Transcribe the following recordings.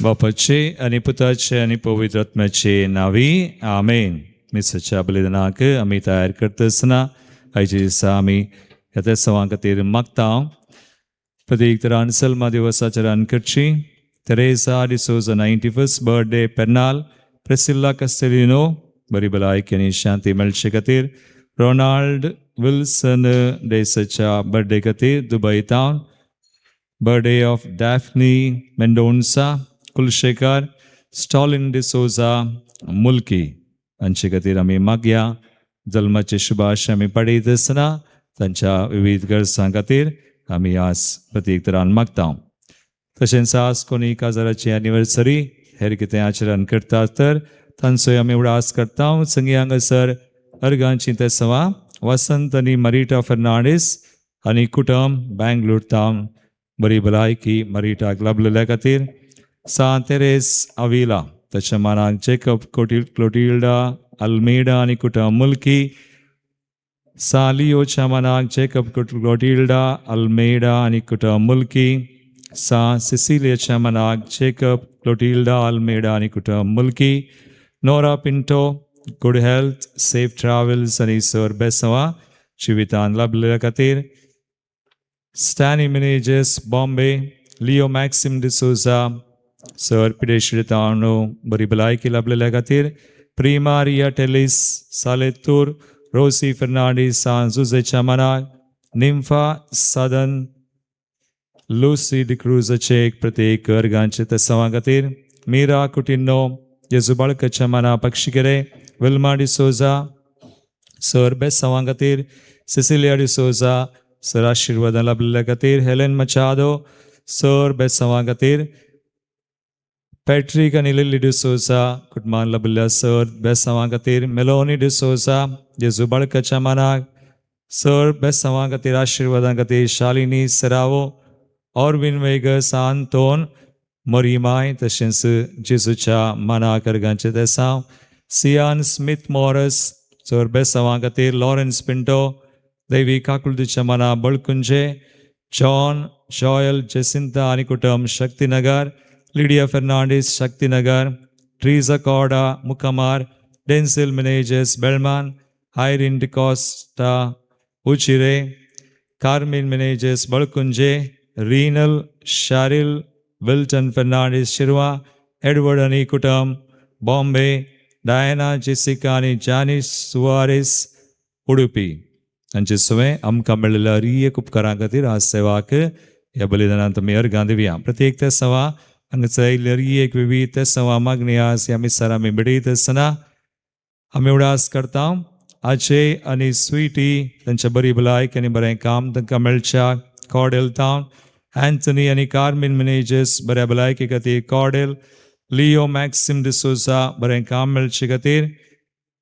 बापाचे आनी पुताचे आनी पवित्र आत्म्याचे नांवी, आमेन. मिसाच्या बलिदानाक आमी तयार करता आसतना आयच्या दिसा आमी ह्या तेसांवा खातीर मागता. प्रत्येक तरान सल्मा दिवसाचरण करची. Teresa D'Souza, 91st birthday, Pernal. Priscilla Castelino, बरी भलायकी आनी शांती मेळचे खातीर. रोनाल्ड विल्सन डेसाच्या बर्थडे खातीर, Dubai town. Birthday of Daphne Mendonca, Kulshekar. Stalin D'Souza, Mulki हांचे खातीर आमी मागया. जल्माचे शुभाशय आमी पडयत आसतना तांच्या विविध गरजां खातीर आमी आज प्रत्येक तरान मागता. तशेंच आज कोणी काजाराची एनिवर्सरी, हेर कितें आचरण करतात तर तांचोय आमी उडास करता. संगी हांगासर अर्गांची तेसवा. वसंत आनी मरिटा फर्नांडीस आनी कुटुंब, बँगलोर तावन. बरी भलायकी मरिटाक लाभलेल्या खातीर. सांत तेरेस आविला, ताच्या मानाक जेकब कोटी क्लोटिल्डा अल्मेडा आनी कुटुंब, मुल्की. सालियोच्या मानाक जेकब क्लोटिल्डा अल्मेडा आनी कुटुंब, मुल्की. सा सिसिलियाच्या मानाक जेकब क्लोटिल्डा अल्मेडा आनी कुटुंब, मुल्की. Nora Pinto, good health, safe travels आनी सर बेसवा जिवितान लाभलेल्या खातीर. स्टॅनी मिनेजस, बॉम्बे. लिओ मॅक्सिम डिसोजा, सर पिडेश्री ताणू बरी भलायकी लाभलेल्या खातीर. प्रिमा रिया टेलिस, सालेतूर. रोसी फर्नांडीस, सान जुजेच्या मनाक. निम्फा सदन लुसी डिक्रूजाचे एक प्रत्येक वर्गांचे तेसांवा खातीर. मीरा कुटिन्नो, जेजू बाळकाच्या मना, पक्षिकेरे. विल्मा डिसोजा, सर बेसांवा खातीर. सिसिलिया डिसोजा, सर आशिर्वादां लाभलेल्या खातीर. हेलेन मचादो, सर बेसांवा खातीर. पॅट्रीक आनी लिली डिसोजा, कुटुंबान लाभिल्ल्या सर बेसांवा खातीर. मेलोनी डिसोजा, जेजू बाळकाच्या मनाक सर बेसांवा खातीर, आशिर्वादां खातीर. शालिनी सेरावो, ऑर्विन वेगस, आंतोन मरीमाय, तशेंच जेजूच्या मनाक अर्गांचे तेसांव. सियान स्मिथ मॉरस, सर बेसांवा खातीर. लॉरन्स पिंटो, देवी काकुळतीच्या मना, बळकुंजे. जॉन जॉयल जेसिंता आनी कुटुंब, शक्तीनगर. लिडिया फर्नांडीस, शक्तीनगर. ट्रीजा कॉडा, मुखामार. डेन्सिल मिनेजस, बेलमान. आयरिन डिकॉस्टा, उचिरे. कार्मिन मिनेजस, बळकुंजे. रीनल शारिल विल्टन फर्नांडीस, शिरवा. एडवर्ड आनी कुटुंब, बॉम्बे. डायना जेसिका आनी जानीस सुवारेस, उडुपी. हांचे सुवें आमकां मेळिल्ल्या रियक उपकारां खातीर आज सेवाक ह्या बलिदानांत आमी अर्गां दिवया. प्रत्येक ते सवा हांगासर आयिल्ले रियेक विवीध ते सवा मागणी आज ह्या मिसार आमी भेटयत आसतना आमी उडास करता. आजय आनी स्वीटी, तांच्या बरी भलायकी आनी बरें काम तांकां मेळच्या, कॉडेल तावन. अँथनी आनी कार्मिन मिनेजस, बऱ्या भलायकी खातीर, कॉडेल. लिओ मॅक्सिम डिसोजा, बरें काम मेळचे खातीर.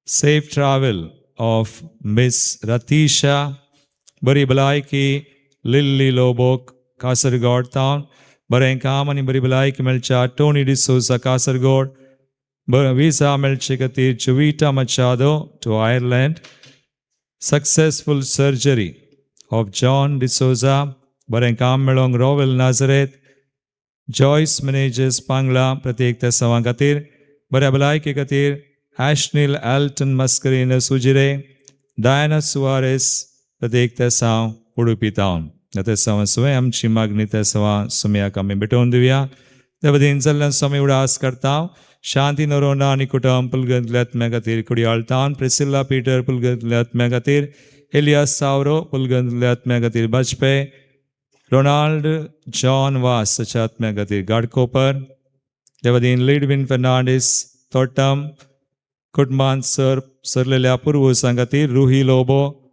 Safe travel of Miss Ratisha. बरी भलायकी लिल्ली लोबोक, कासरगोड तावन. बरें काम आनी बरी भलायकी मेळच्या टोनी डिसोजा, कासरगोड. विजा मेळचे खातीर जुविटा मचादो to Ireland. Successful surgery of John D'Souza. बरें काम मेळोंक रॉवेल नाजरेत. जॉयस मिनेजस, पांगला. प्रत्येक तेसांवा खातीर. बऱ्या भलायके खातीर ॲशनील एल्टन मस्करीन, सुजिरे. डायना सुवारेस, प्रत्येक तेसांव, उडुपी तावन. तेसांवा सुवें आमची मागणी तेसांवा सुमयाक आमी भेटोवन दिवया. देवदीन जाल्ल्यान स्वामी उडास करता. शांती नरोना आनी कुटुंब, पुलगंतल्या आत्म्या खातीर, कुडियाळ तावन. प्रिसिल्ला पीटर, पुलगंतल्या आत्म्या खातीर. एलियास सावरो, पुलगंतल्या आत्म्या खातीर, बाजपे. रोनाल्ड जॉन वास हाच्या आत्म्या खातीर, गाडकोपर. देवदीन लिडविन फर्नांडीस, तोट्टम. कुटुंबांत सर सरलेल्या पुर्वजां खातीर रुही लोबो.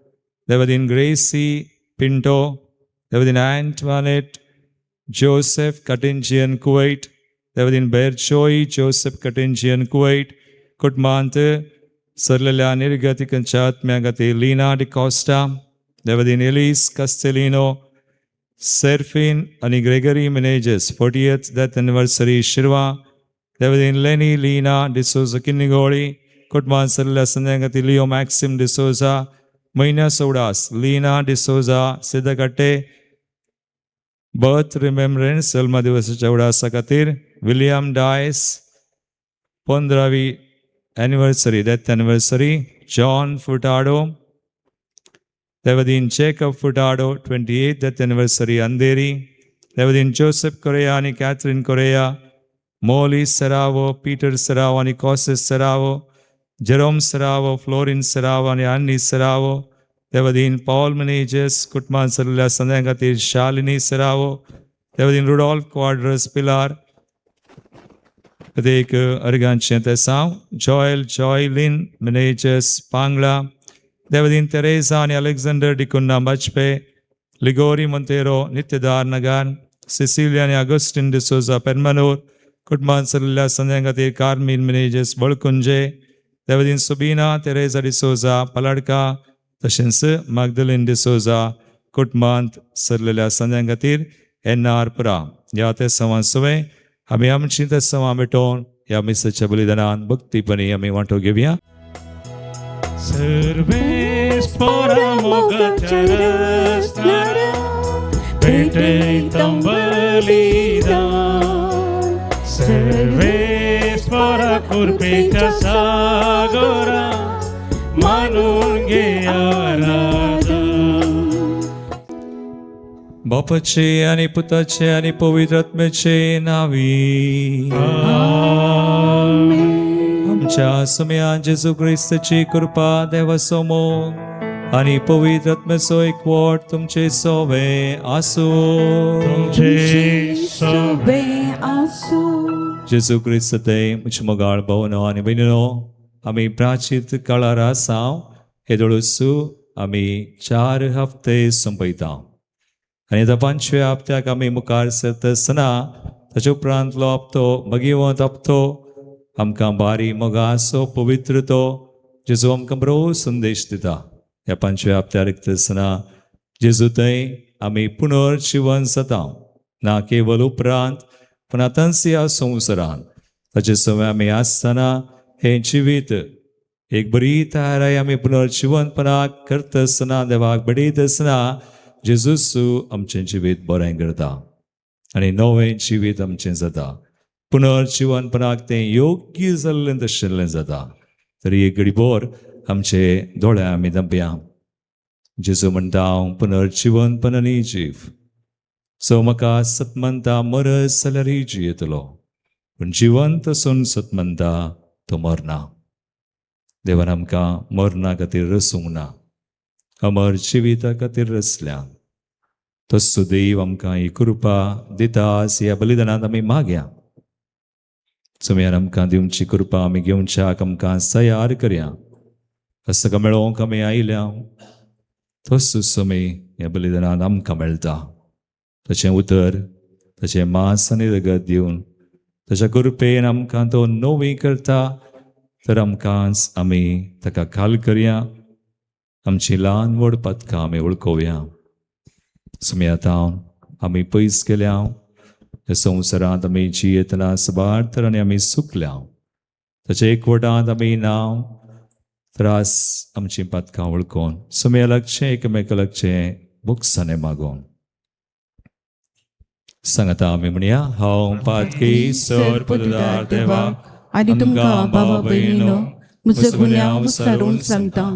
देवदीन ग्रेसी पिंटो. देवदीन अँटवानेट जोसेफ कटिंजियन, कुवैट. देवदीन बेरचोई जोसेफ कटिंजियन, कुवैट. कुटुंबांत सरलेल्या निर्गतिकांच्या आत्म्या खातीर लीना डिकॉस्टा. देवदीन एलिस कस्टेलिनो. सेर्फिन आनी Gregory Menezes, 40th death anniversary, Shirva. देवदीन लेनी लीना डिसोजा, किन्निगोळी. कुटुंबांत सरलेल्या संध्या खातीर लिओ मॅक्सिम डिसोजा. म्हयन्या सोडास लीना डिसोजा, सिद्धकट्टे. बर्थ रिमेम्बरन्स, जल्म दिवसाच्या उडासा खातीर विलियम डायस 15वी anniversary death anniversary, John Furtado, Devadeen Jacob Furtado 28th death anniversary Andheri, Devadeen Joseph Correa आनी कॅथरीन कोरेया, मोली सेरावो, पीटर सेरावो आनी कॉसेस सेरावो, जेरोम सेरावो, फ्लोरीन सेरावो आनी अन्नी सेरावो, देवदीन पॉल मिनेजस कुटुंबान सरल्या संद्यां खातीर शालिनी सेरावो, देवदीन रुडॉल्फ क्वाड्रस पिलार प्रत्येक अर्गांचें तेसांव, जॉयल जॉयलीन मिनेजस पांगळा, देवदीन तेरेजा आनी अलेक्झांडर डिकुन्ना बाजपे, लिगोरी मोंतेरो नित्यदार नगर, सिसिलिया आनी अगस्टीन डिसोजा पेर्मनूर कुटुंबान सरल्या संद्यां खातीर कार्मीन मिनेजस बळकुंजे, देवदीन सुबीना तेरेजा डिसोजा पलाडका, तशेंच मागदलीन डिसोजा कुटुंबांत सरलेल्या संद्यां खातीर एन आर पुरा. ह्या तेसांवां सवें आमी आमची तेसांवां भेटोवन ह्या मिसाच्या बलिदानान भक्तीपणी आमी वांटो घेवया. सर्वेस्पोरा मोगाच्या रसणारा भेटयतां बलिदान, सर्वेस्पोरा कृपेच्या सागरा मानून घे आराधन. बापाचे आनी पुताचे आनी पवित्र आत्म्याचे नावी. आमच्या सुम्या जेजू क्रिस्ताची कृपा, देवाचो मोग आनी पवित्र आत्म्याचो एकवट तुमचे सोवे आसूं. तुमचे सोबे आसूं. जेजू क्रिस्त ते म्हजे मोगाळ भोवनो आनी भयणीनो, आमी प्राचीत काळार आसा. हे दोळसू आमी 4 हप्ते सोंपयता आनी आतां 5व्या हप्त्याक आमी मुखार सरता आसतना ताचे उपरांतलो हप्तो भगिवंत हप्तो, आमकां बारी मोगाचो पवित्र तो जेजू आमकां बरो संदेश दिता. ह्या 5व्या हप्त्यार रिक्त आसतना जेजू थंय आमी पुनर्जिवन जाता, ना केवल उपरांत पूण आतांच ह्या संवसारान ताचे सवय आमी आसतना हें जिवीत एक बरी तयाराय आमी पुनर्जिवनपणाक करता आसतना, देवाक बडयत आसतना जेजूसू आमचें जिवीत बरें करता आनी नवें जिवीत आमचें जाता. पुनर्जिवनपणाक तें योग्य जाल्लें तशें जाता. तरी एक घडीभर आमचे दोळे आमी दबया. जेजू म्हणटा, हांव पुनर्जिवनपण आनी जीव, सो म्हाका सतमंता मरस जाल्यारय जियेतलो, पूण जिवंत आसून सतमंता तो मरना. देवान आमकां मरणा खातीर रसूंक ना, अमर जिविता खातीर रचल्या. तसो देव आमकां ही कृपा दिता ह्या बलिदानांत आमी मागया. सुमयान आमकां दिवची कृपा आमी घेवच्याक आमकां तयार करया. असो मेळोवंक आमी आयल्या, तसो समी ह्या बलिदानांत आमकां मेळटा. ताचें उतर, ताचें मांस आनी रगत दिवन ताच्या कृपेन आमकां तो नवी करता. तर आमकां आमी ताका खाल करया, आमची ल्हान व्हड पदकां आमी वळखोवया. सुमी आतां आमी पयस गेल्या, ह्या संवसारांत आमी जियेतना साबार तरांनी आमी सुकल्या, ताच्या एकवटांत आमी नांव त्रास आमची पदकां वळखून सुमया लागचें एकामेका लागचें बुकसांनी मागोवन सांगता. आमी म्हणया, हांव पातकी सर पददार देवा आनी तुमकां भावा भयणीनो म्हजो गुन्यांव सारून सांगता.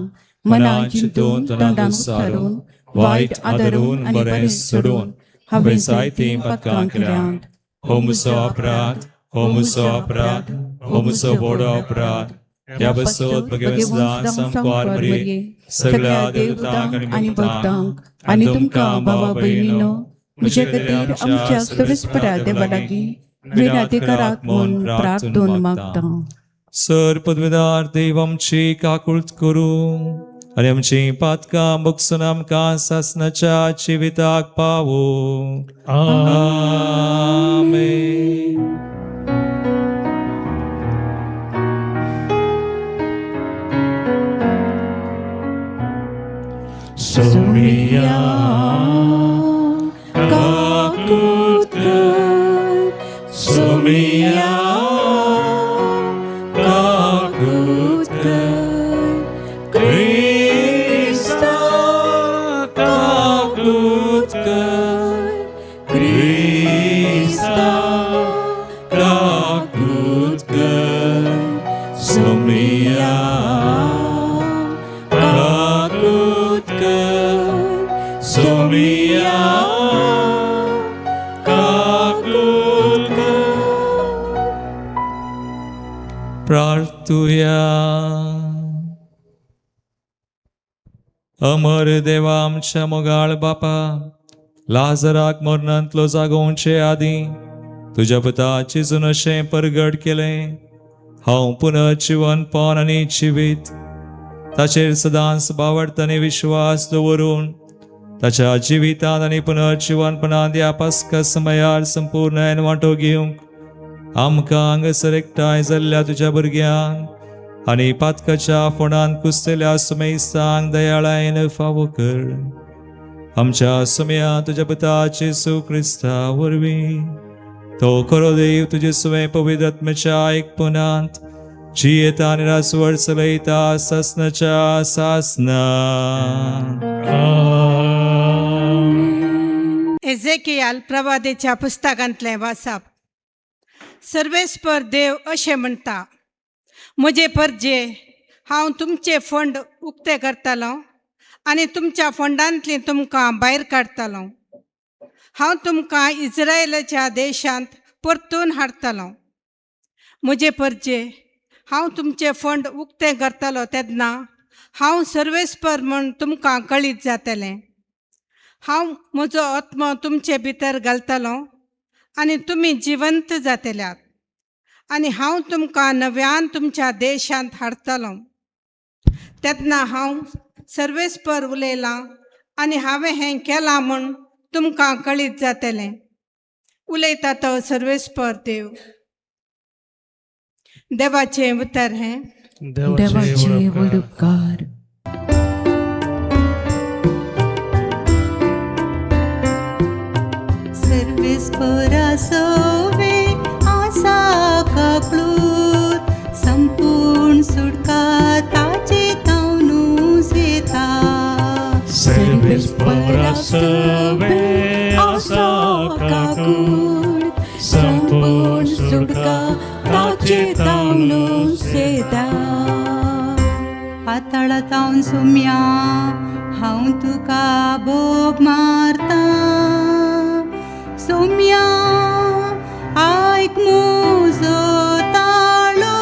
मनान चिंतून, तोंडान उच्चारून, वायट आदरून आनी बरें सोडून हांवें जायतीं पातकां केल्यांत. हो म्हजो अपराध, हो म्हजो अपराध, हो म्हजो व्हडो अपराध. ह्या बसत भगवंत सामकार मरये, सगळ्या देवतांक आनी भक्तांक आनी तुमकां भावा भयणीनो म्हजे खातीर आमच्या सर्वेस्परा देवा लागीं विनंती करात म्हूण प्रार्थून मागता. सर पदवीदार देव आमची काकूळत करूं आनी आमची पातकां बगसून आमकां सासनाच्या जिविताक पावो. आमेन. सोमिया काकूत कर, सोमिया काकूत कर, क्रिस्ता काकूत कर, क्रिस्ता. सोमिया काकूत कर, सोमिया काकूत कर. प्रार्थुया. अमर देवा आमच्या मोगाळ बापा, लाजराक मरणांतलो जागोवचे आदीं तुज्या पुताची अशें परगट केलें, हांव पुनर्जिवनपण आनी जिवीत. ताचेर सदांच बावडत आनी विश्वास दवरून ताच्या जिवितांत आनी पुनर्जिवनपणांत ह्या पास्का समयार संपूर्ण वांटो घेवंक आमकां हांगासर एकठांय जाल्ल्या तुज्या भुरग्यांक आनी पातकाच्या फोंडांत कुसतल्या सुमेस्तांक दयाळायन फावो कर. आमच्या सुमया तुज्या पुता जेसू क्रिस्ता वरवीं, तो खरो देव तुजे सुवें पवित्र आत्म्याच्या एकपणांत जियेता आनी रासवळ चलयता सासनाच्या सासना. एझेकियाल प्रवादेच्या पुस्तकांतलें वाचप. सर्वेस्पर देव अशें म्हणटा, म्हजे परजे, हांव तुमचे फंड उक्ते करतलो आनी तुमच्या फंडांतली तुमकां भायर काडटलो. हांव तुमकां इस्रायलाच्या देशांत परतून हाडटलो. म्हजे परजे, हांव तुमचे फंड उक्ते करतलो तेन्ना हांव सर्वेस्पर म्हूण तुमकां कळीत जातलें. हांव म्हजो आत्मो तुमचे भितर घालतलो आनी तुमी जिवंत जातल्यात आनी हांव तुमकां नव्यान तुमच्या देशांत हाडटलो. तेन्ना हांव सर्वेस्पर उलयलां आनी हांवें हें केलां म्हूण तुमकां कळीत जातलें. उलयता तो सर्वेस्पर देव. देवाचें उतर हें. देवाचे व्हड उपकार. सर्वेस्परा सवे आसा काकळूत, संपूर्ण सुटका ताचे तावनूच येता. सर्वेस्परा सवे आसा काकूत, संपूर्ण सुटका ताचे तावनूच येता. पाताळा तावन सोम्या हांव तुका बोब मारता, सोम्या आयक मुजो ताळो,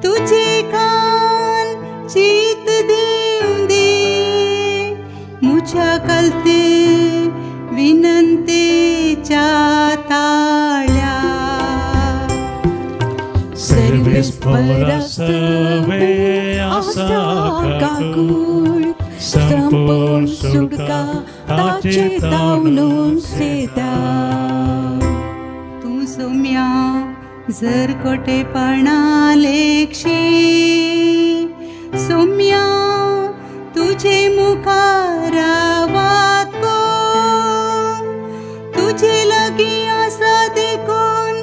तुजे कान चीत दिवं दी मुझ्या कलते विनंतेच्या ताळ्या. सर्वेस्परा सवे आसा काकूत, संपूर्ण सुटका ताचे तावनूच येता. तूं सोम्या जर कोटेपणा लेखशी, सोम्या तुजे मुखार वात कोण, तुजे लागीं आसा देखून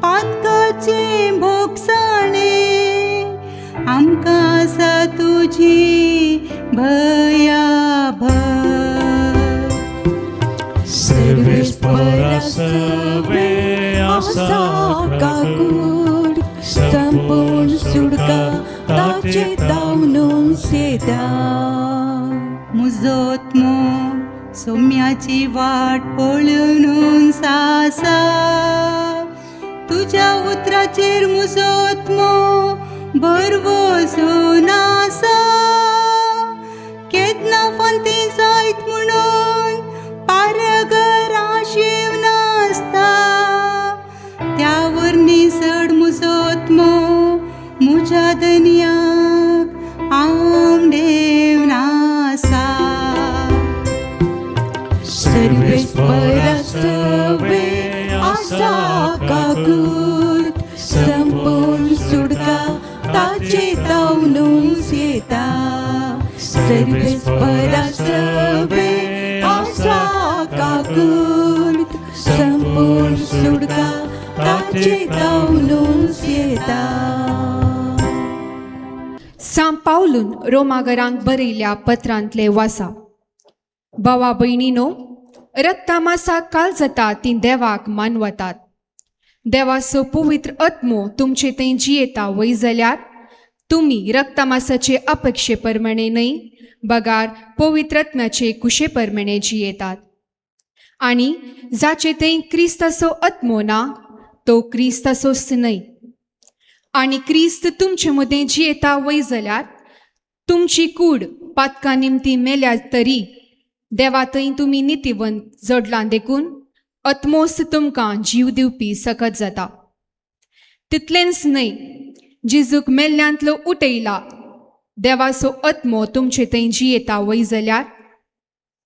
पातकाचे भोगसाणे, आमकां आसा तुजी भयाभय. सर्वेस्परा सवे आसा काकूत, संपूर्ण सुटका ताचे तावनूच येता. मुजो आत्मो सोम्याची वाट पळोवन आसा, तुज्या उतराचेर मुजो आत्मो भरवसून आसा. केन्ना फांती जायत म्हणून पारगर आशेव नासता, त्या वरनी चड मुजो आत्मो मुज्या दनयाक आमडेवन आसा. सर्वेस्परा सवे आसा काकूत, संपूर्ण सुटका ताचे तावनूच येता. सर्वेस्परा सवे आसा काकूत, संपूर्ण सुटका ताचे तावनूच येता. सांत पावलून रोमागरांक बरयल्या पत्रांतले वासा. भावा भयणीनो, रक्ता मासा काल जाता ती देवाक मानवतात. देवाचो पवित्र आत्मो तुमचे थंय जियेता वय जाल्यार तुमी रक्तमासाचे अपेक्षे प्रमाणे न्हय बगार पवित्र आत्म्याचे कुशे प्रमाणे जियेतात. आनी जाचे थंय क्रिस्ताचो आत्मो ना तो क्रिस्ताचोच न्हय. आनी क्रिस्त तुमचे मदें जियेता वय जाल्यार तुमची कूड पातका निमती मेल्या तरी देवा थंय तुमी नितीवंत जडलां देखून आत्मोस तुमकां जीव दिवपी सकत जाता. तितलेंच न्हय, जेजूक मेल्ल्यांतलो उठयला देवाचो आत्मो तुमचे थंय जियेता वय जाल्यार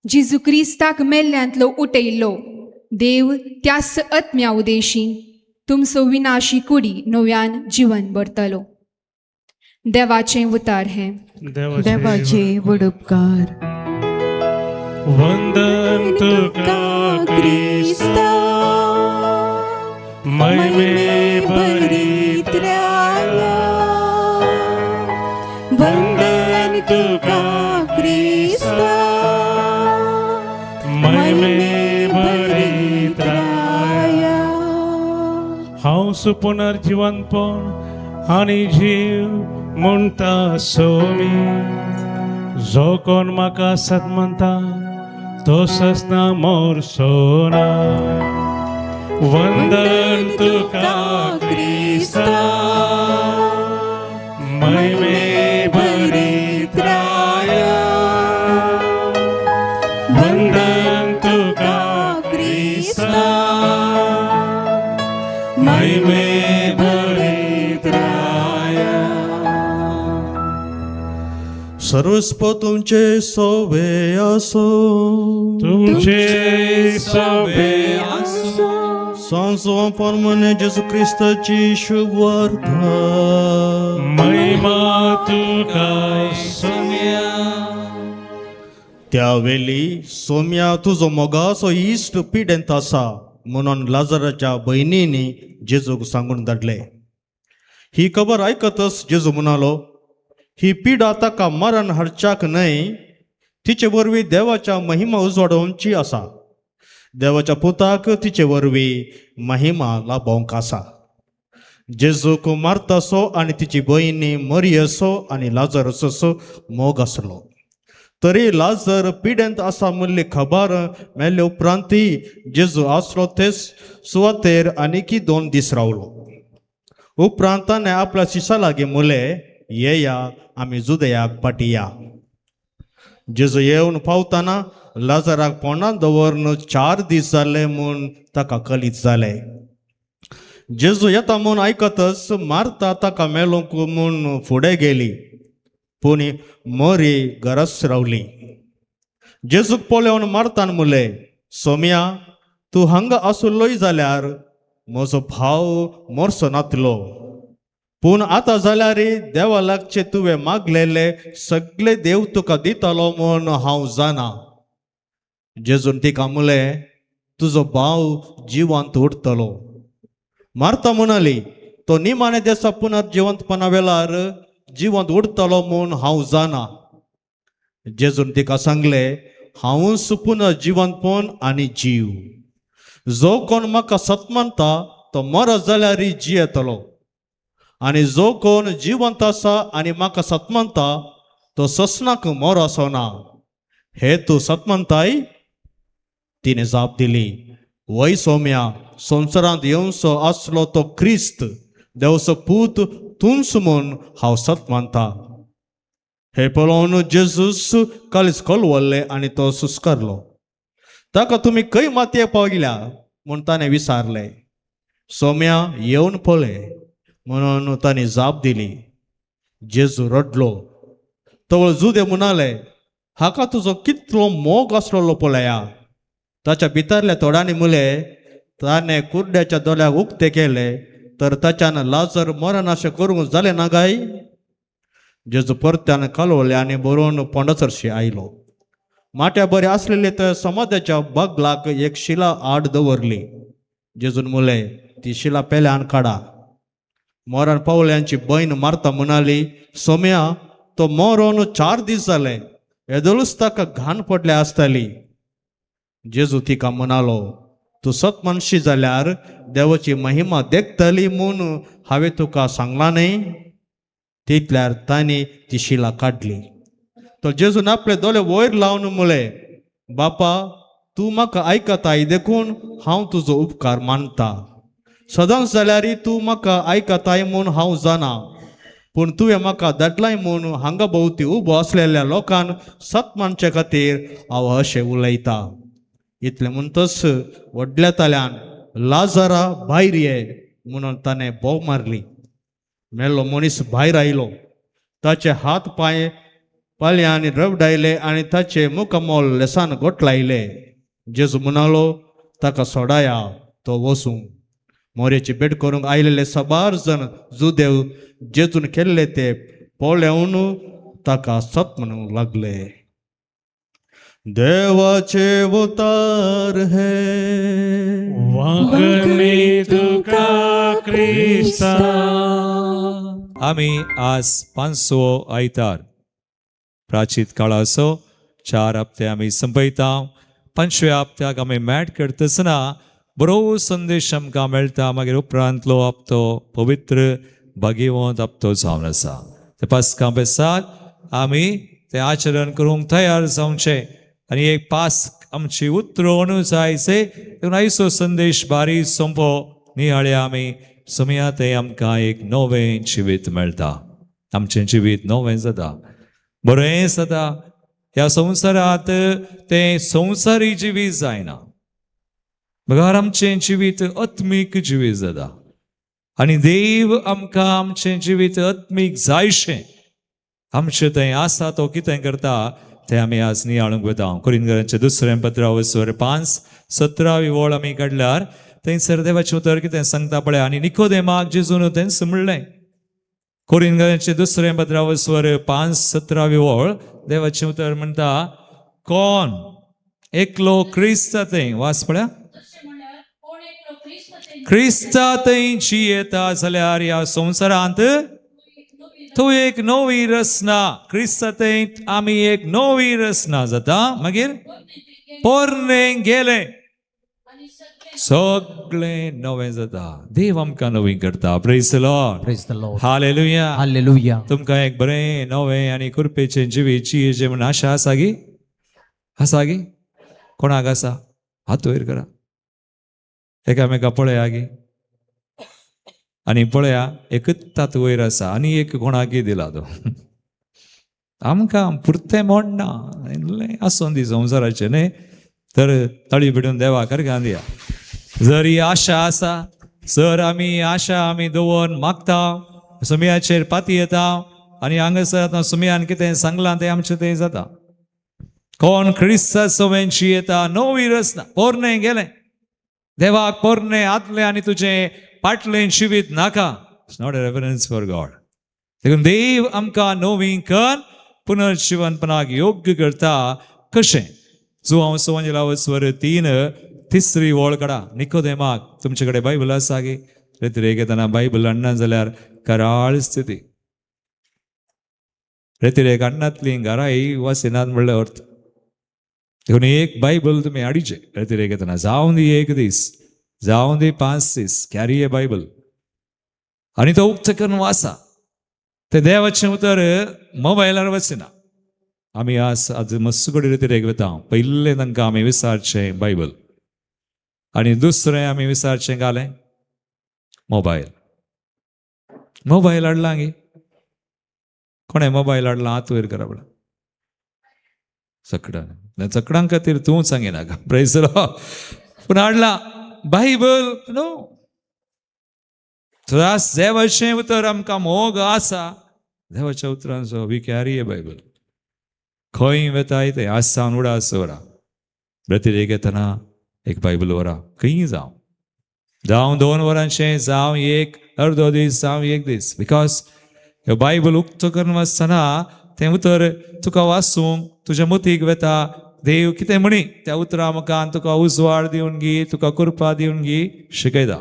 जेजू क्रिस्ताक मेल्ल्यांतलो उठयल्लो देव त्याच आत्म्या उदेशी तुमचो विनाशी कुडी नव्यान जिवन भरतलो. देवाचें उतार हें. देवाचे व्हड उपकार. वंदन तुका क्रिस्ता महिमे भरीत राया, वंदन तुका क्रिस्ता महिमे भरीत राया. हांव पुनर्जिवंतपण आनी जीव म्हणटा सोमी, जो कोण म्हाका सत म्हणटा तो ससना मोरसो ना. वंदन तुका क्रिस्ता महिमे भरीत राया, वंदन तुका क्रिस्ता महिमे भरीत राया. सर्वस्व तुमचे सोवे असो, तुमचे सवे सांजो परमने जेजू क्रिस्ताची शुभवार्ता. महिमा तुका सोम्या. त्यावेळी सोम्या तुजो मोगाचो इश्ट पिडेंत आसा म्हणून लाजराच्या भयणींनी जेजूक सांगून धाडले. ही खबर आयकतच जेजू म्हणालो, ही पिडा ताका मरण हाडच्याक न्हय, तिचे वरवीं देवाच्या महिमा उजवाडोवची आसा. देवाच्या पुताक तिचे वरवीं महिमा लाभोवंक आसा. जेजूक मारतासो आनी तिची भयणी मरियसो आनी लाजरसो मोग आसलो. तरी लाजर पिडेंत आसा म्हणली खबर मेल्ले उपरांतय जेजू आसलो तेच सुवातेर आनीकी 2 दीस रावलो. उपरांत ताणें आपल्या शिशा लागीं मुले, येया आमी जुदयाक फाटीं या. जेजू येवन पावतना लाजराक पोंडांत दवरून 4 दीस जाले म्हूण ताका कलीत जालें. जेजू येता म्हूण आयकतच मार्ता ताका मेळूंक म्हूण फुडें गेली, पूण मरी घराच रावली. जेजूक पळोवन मार्तान म्हणलें, सोम्या तूं हांगा आसलोय जाल्यार म्हजो भाव मरचो नातलो, पूण आतां जाल्यार देवा लागचे तुवें मागलेले सगळे देव तुका दितलो म्हूण हांव जाणा. जेजून तिका म्हणलें, तुजो भाव जिवंत उरतलो. मार्ता म्हणाली, तो निमाणे देसा पुनर्जिवंतपणा वेळार जिवंत उरतलो म्हूण हांव जाणा. जेजून तिका सांगलें, हांवूच पुनर्जिवंतपण आनी जीव. जो कोण म्हाका सत मानता तो मरत जाल्यार जियेतलो, आनी जो कोण जिवंत आसा आनी म्हाका सत मानता तो ससनाक मर आसो ना. हे तूं सत मानताय? तिणें जाप दिली, वय सोम्या, संवसारांत येवचो आसलो तो क्रिस्त देवचो पूत तूंच म्हूण हांव सत मानता. हे पळोवन जेजूस कालीस कलवल्ले आनी तो सुस्कारलो. ताका तुमी खंय मातयेक पावल्या म्हूण ताणें विचारलें. सोम्या येवन पळय म्हणून ताणें जाप दिली. जेजू रडलो. तवळ जुदे म्हणाले, हाका तुजो कितलो मोग आसलेलो पळया. ताच्या भितरल्या थोड्यांनी म्हणलें, ताणें कुर्ड्याच्या दोळ्याक उक्ते केले तर ताच्यान लाजर मरणाशें करूंक जालें ना काय? जेजू परत्यान कालवले आनी बरोवन पोंडासरशी आयलो. माट्या बरे आसलेले तर समाजाच्या बगलाक एक शिला आड दवरली. जेजून म्हणलें, ती शिला पेल्यान काडा. मरण पावल्यांची भयण मारता म्हणाली, सोम्या तो मरोन 4 दीस जाले, येदोळूच ताका घाण पडल्या आसताली. जेजू तिका म्हणालो, तूं सत मानशी जाल्यार देवाची महिमा देखतली म्हूण हांवें तुका सांगलां न्हय. तितल्यार तांणी ती शिला काडली. तो जेजून आपले दोळे वयर लावन म्हळें, बापा तूं म्हाका आयकताय देखून हांव तुजो उपकार मानता. सदांच जाल्यार तूं म्हाका आयकताय म्हूण हांव जाणा, पूण तुवें म्हाका धाडलाय म्हूण हांगा भोंवती उबो आसलेल्या लोकांक सत मानचे खातीर हांव अशें उलयता. इतलें म्हणटच व्हडल्या ताल्यान लाजरा भायर ये म्हणून ताणें भोव मारली. मेल्लो मनीस भायर आयलो. ताचे हात पांय पालयान रवडायले आनी ताचे मुखामोल लेसान गोठलायले. जेजू म्हणालो, ताका सोडाया, तो वसूं. मोरेची भेट करूंक आयलेले साबार जण जुदेव जेजून केल्ले ते पळोवन ताका सत म्हणूंक लागले. देवाचे उतार हे वागणे तुका क्रिस्ता. आमी आज पांचवो आयतार प्राचीत काळाचो 4 हप्ते आमी संपयता. 5व्या हप्त्याक आमी मॅट करतना बरो संदेश आमकां मेळटा. मागीर उपरांतलो हप्तो पवित्र भाग्यवंत हप्तो जावन आसा. ते पास्कां बेसाक आमी तें आचरण करूंक तयार जावचें आनी एक पास आमची उतरोवन जायचे. देखून आयचो संदेश बारी सोंपो नियाळ्या आमी समया तें आमकां एक नवें जिवीत मेळटा. आमचें जिवीत नवें जाता, बरें जाता. ह्या संवसारांत तें संवसारी जिवीत जायना, बगर आमचें जिवीत आत्मीक जिवीत जाता. आनी देव आमकां आमचें जिवीत आत्मीक जायशें आमचें थंय आसा तो कितें करता तें आमी आज नियाळूंक वता. कोरिंथकरांचें दुसरें पत्र वसर 5:17 वळ आमी काडल्यार थंयसर देवाचें उतर कितें सांगता पळय. आनी निकोदेमाक जेजून तेंच म्हणलें. कोरिंथकरांचें दुसरें पत्र वसर 5:17 वळ देवाचें उतर म्हणटा, कोण एकलो क्रिस्त थंय वास पळया, क्रिस्ता थंय जियेता जाल्यार ह्या संवसारांत तूं एक नवी रचना. क्रिस्ता थंय आमी एक नवी रचना जाता. मागीर पोरणें गेलें, सगळें नवें जाता. देव आमकां नवी करता. Praise the Lord. Praise the Lord. Hallelujah. Hallelujah. तुमकां एक बरें नवें आनी कृपेचें जिवीत जियेचें म्हूण आशा आसा गी? आसा गी? कोणाक आसा? हात वयर करा. एकामेका पळया गी आनी पळया, एकच तात वयर आसा आनी एक कोणाकय दिला तो. आमकां पुरतें मोडना, इल्लें आसूं दी संवसाराचें न्ही. तर ताळी पिटून देवा करगां दिया. जर ही आशा आसा, जर आमी आशा आमी दवर मागता, सुमयाचेर पाती येता आनी हांगासर आतां सुमयान कितें सांगलां तें आमचें तें जाता. कोण क्रिस्ता सवेंची येता नवी रचना. पोरणें गेलें, देवाक पोरणें आदलें आनी तुजें पाटलें जिवीत नाका. It's not a reference for God. देखून देव आमकां नवी कर पुनर्जिवनपणाक योग्य करता. कशें? जुवांव सवंजला स्वर 3:3 वळ काडा. निकोदेमाक तुमचे कडेन बायबल आसा गे? रेतिरेक येतना बायबल हाडना जाल्यार कराळ स्थिती. रेतिरेक हाडनातली घराय वासिनात म्हणल्यार अर्थ. देखून एक बायबल तुमी हाडचें रेतिरेक येतना. जावं दी एक दीस, जावं दी 5 दीस, कॅरी ए बायबल आनी तो उक्तो करून वाचा. ते देवाचें उतर मोबायलार वचना. आमी आज आज मस्त कडेन रेतिरेक वता. पयलें तांकां आमी विचारचें बायबल आनी दुसरें आमी विचारचें घालें मोबायल. मोबायल हाडला गे? कोणें मोबायल हाडला? हात वयर करा पळय. चकडां चकडां खातीर तूं सांगिनाका. प्रेज पूण हाडला बायबल न्हू. त्रास देवाचें उतर आमकां मोग आसा. देवाच्या उतरांचो we carry A Bible. खंय वेताय तें आज सावन उडास वरा व्यतिरेक येतना एक बायबल वरा. खंयी जावं, जावं 2 वरांचें, जावं एक अर्दो दीस, जावं एक दीस. Because हे बायबल उक्तो करून वाचतना तें उतर तुका वाचूंक तुज्या मतीक वेता. देव कितें म्हणी त्या उतरा मुखान तुका उजवाड दिवन गी, तुका कृपा दिवन गी शिकयता.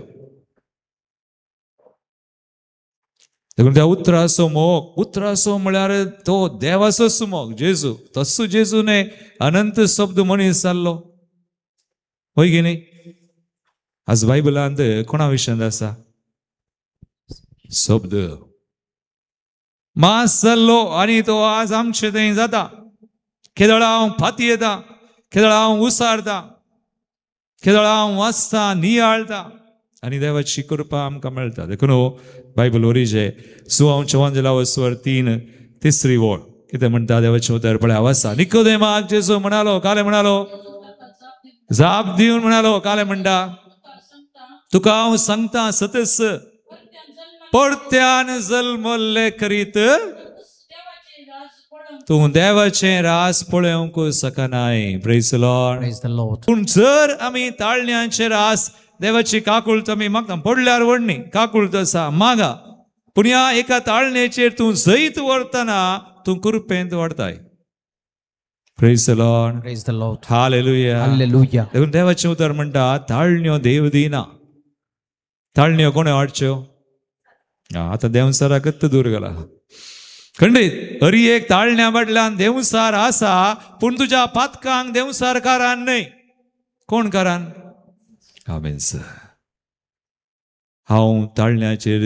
देखून त्या उतराचो मोग, उतराचो म्हळ्यार तो देवाचोच मोग. जेजू तसो जेजू न्हय अनंत शब्द मनीस जाल्लो, हय की न्ही? आज बायबलांत कोणा विशयांत आसा शब्द मास जाल्लो आनी तो आज आमचे थंय जाता. केदळा हांव फाती येता, केदळा हांव उसारता, केदळा हांव वाचता, नियाळता आनी देवाची कृपा आमकां मेळटा. देखून बायबल वरीचे सुवांव चवांजला वस्वर 3 तिसरी वळ कितें म्हणटा देवाचें उतर पळय आवासा. निकोदेमाक जेजू म्हणालो, काले म्हणालो, जाप दिवन म्हणालो, काले म्हणटा तुका हांव सांगता सतस परत्यान जल्मल्ले करीत तूं देवाचें रास पळोवंक शकनाय. Praise the lord. Praise the Lord. पूण जर आमी ताळण्यांचे रास देवाची काकूळत आमी मागता, पडल्यार व्हडनी काकूळत आसा मागा, पूण ह्या एका ताळणेचेर तूं जैत व्हरतना तूं कृपेंत वाडताय. Praise the lord. Praise the Lord. Hallelujah. Hallelujah. देखून देवाचें उतर म्हणटा ताळण्यो देव दिना. ताळण्यो कोणें वाडच्यो? आतां देंवचाराकच दूर गेला. खंडीत हरी एक ताळण्या फाटल्यान देंवचार आसा, पूण तुज्या पातकांक देंवचार कारान न्हय. कोण कारान? आमेन सर. हांव ताळण्याचेर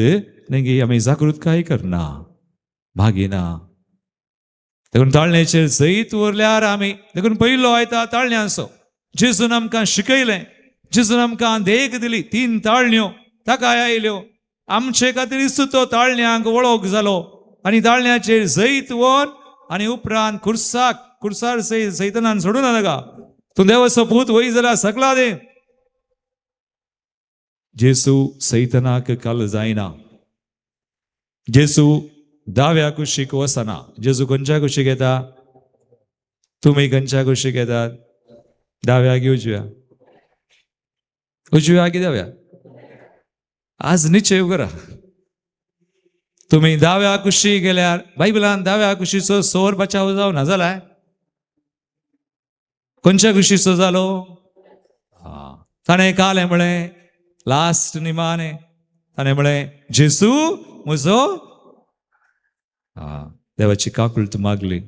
न्ही आमी जागृतकाय करना, मागिना. देखून ताळण्याचेर जैत उरल्यार आमी, देखून पयलो आयता ताळण्यांचो जेजून आमकां शिकयलें, जेजून आमकां देख दिली. 3 ताळण्यो ताका आयल्यो आमचे खातीर तो ताळण्यांक वळख जालो आनी ताळण्याचेर जैत वर आनी उपरांत खुर्साक खुर्सार सैतनान सोडून नाका. तूं देवाचो पूत वय जाल्यार सकला दे. जेसू सैतनाक काल जायना. जेसू दाव्या कुशीक वचना. जेजू खंयच्या कुशीक येता? तुमी खंयच्या कुशीक येतात? दाव्या की उजव्या? उजव्या की दाव्या? आज निश्चय करा. तुमी दाव्या कुशी गेल्यार बायबलान दाव्या कुशीचो सोर बचाव जावना जालाय. खंयच्या कुशीचो जालो? ताणें कालें म्हळें लास्ट निमाणे ताणें म्हळें जेसू म्हजो देवाची काकूळत मागली,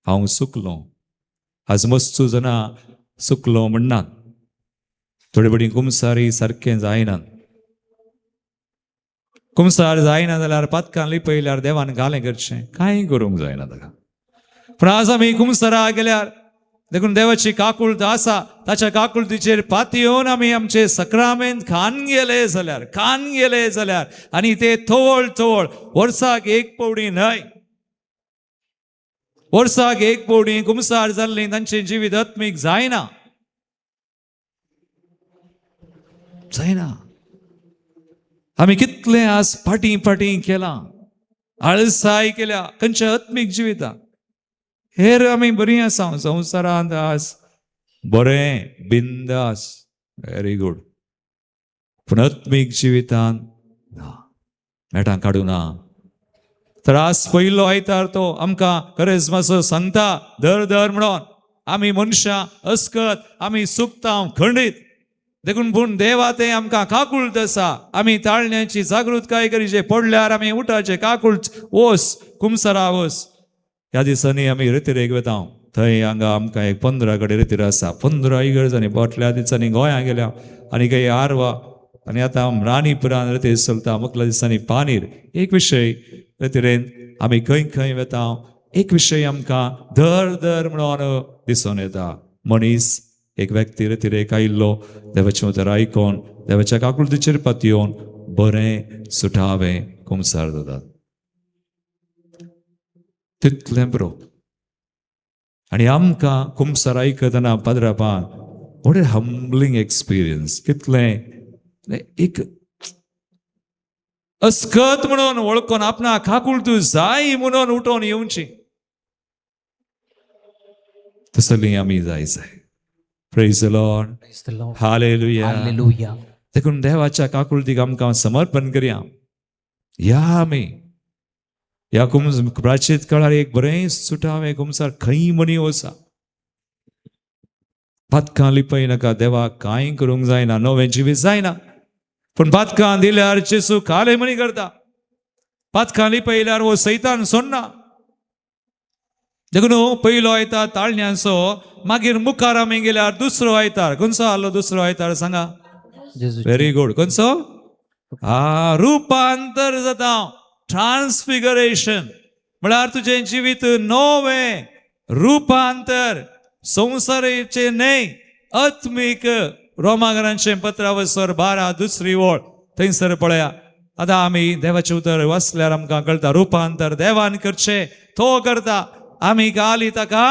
हांव चुकलो. आज मस्तू जाणां चुकलो म्हणनात, थोडे बडी कुमसारी सारकें जायनात. कुमसार जायना जाल्यार पातकां लिपयल्यार देवान गालें करचें, कांय करूंक जायना ताका. पूण आज आमी कुमसारा गेल्यार देखून देवाची काकूळत आसा, ताच्या काकूळतीचेर पातयेवन आमी आमचे सक्रामेंत खान गेले जाल्यार, खान गेले जाल्यार, आनी ते थवळ थवळ वर्साक एक पवडी न्हय, वर्साक एक पवडी कुमसार जाल्ली तांचें जिवीत आत्मीक जायना, जायना. आमी कितले आज फाटीं फाटीं केलां, आळसाय केल्या खंयच्या आत्मीक जिविताक. हेर आमी बरीं आसा संवसारांत, आज बरें बिंदास, व्हेरी गुड, पूण आत्मीक जिवितांत ना, मेटां काडूं ना. तर आज पयलो आयतार तो आमकां करेज्माचो सांगता धर धर म्हणून. आमी मनशां अस्कत, आमी चुकता खंडीत. देखून पूण देवा तें आमकां काकूळत आसा. आमी ताळण्याची जागृतकाय करीचे, पडल्यार आमी उठाचे, काकूळ वोस कुमसरा वोस. ह्या दिसांनी आमी रेतिरेक वता, थंय हांगा आमकां एक 15 कडेन रेतीर आसा. 15 इगर्जांनी फाटल्या दिसांनी गोंया गेल्या आनी काही आरवा आनी आतां राणीपुरान रेतीर चलता. मुखल्या दिसांनी पानीर एक विशय रेतिरेन आमी खंय खंय वता, एक विशय आमकां धर धर म्हणून दिसून येता. मनीस एक व्यक्ती रेतिरेक आयिल्लो देवाचें उतर आयकोन देवाच्या काकुळतीचेर पातयेवन बरें सुटावें कुमसार जातात, तितलें बरो. आनी आमकां कुमसार आयकतना पाद्रापान what a humbling experience, कितलें एक अस्कत म्हणून वळखून आपणा काकुळतू जाय म्हणून उठोवन येवची, तसली आमी जाय जाय. Praise the lord. Praise the Lord. Hallelujah. Hallelujah. देखून देवाच्या काकुळतीक आमकां समर्पण करया. ह्या आमी ह्या कुमस प्राचीत काळार एक बरें सुटावें कुमसार खंय मनी वसा, पातकां लिपय नाका. देवाक कांय करूंक जायना, नवें जिवीत जायना, पूण पातकां दिल्यार जेजू काले मनी करता. पातकां लिपयल्यार वो सैतान सोडना. देखून पयलो आयतार ताळण्यांचो, मागीर मुखार आमी गेल्यार दुसरो आयतार. खंयचो आसलो दुसरो आयतार सांगा? Very good. खंयचो? रुपांतर जाता, ट्रान्सफिगरेशन म्हळ्यार तुजें जिवीत नवें रुपांतर, संवसाराचें न्हय आत्मीक. रोमागरांचें पत्रावसर 12 दुसरी ओळ थंयसर पळया. आतां आमी देवाचें उतर वाचल्यार आमकां कळटा रुपांतर देवान करचें, तो करता. आमी गाली ताका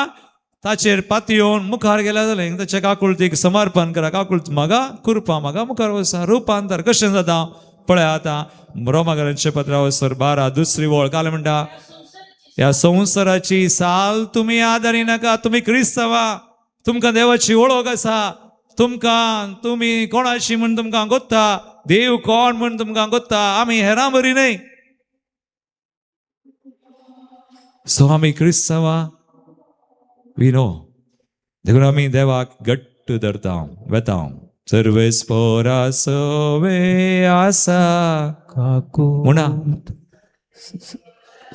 ताचेर पातयेवन मुखार गेल्या जालें, ताच्या काकुळतीक समर्पण करा, काकुळत मागा, कृपा मागा, मुखार वचा. रुपांतर कशें जाता पळया. आतां रोमागरांचें पत्रावसर 12 दुसरी ओळ काल म्हणटा, ह्या संवसाराची साल तुमी आदारी नाका. तुमी क्रिस्तांवा, तुमकां देवाची वळख आसा, तुमकां तुमी कोणाची म्हूण तुमकां गोत्ता, देव कोण म्हूण तुमकां गोत्ता. आमी हेरां बरी न्हय. सो आमी क्रिस्तांवा, we know. देखून आमी देवाक घट्ट धरता वेता. सर्वेस पोरा सवे आसा काकू म्हणा.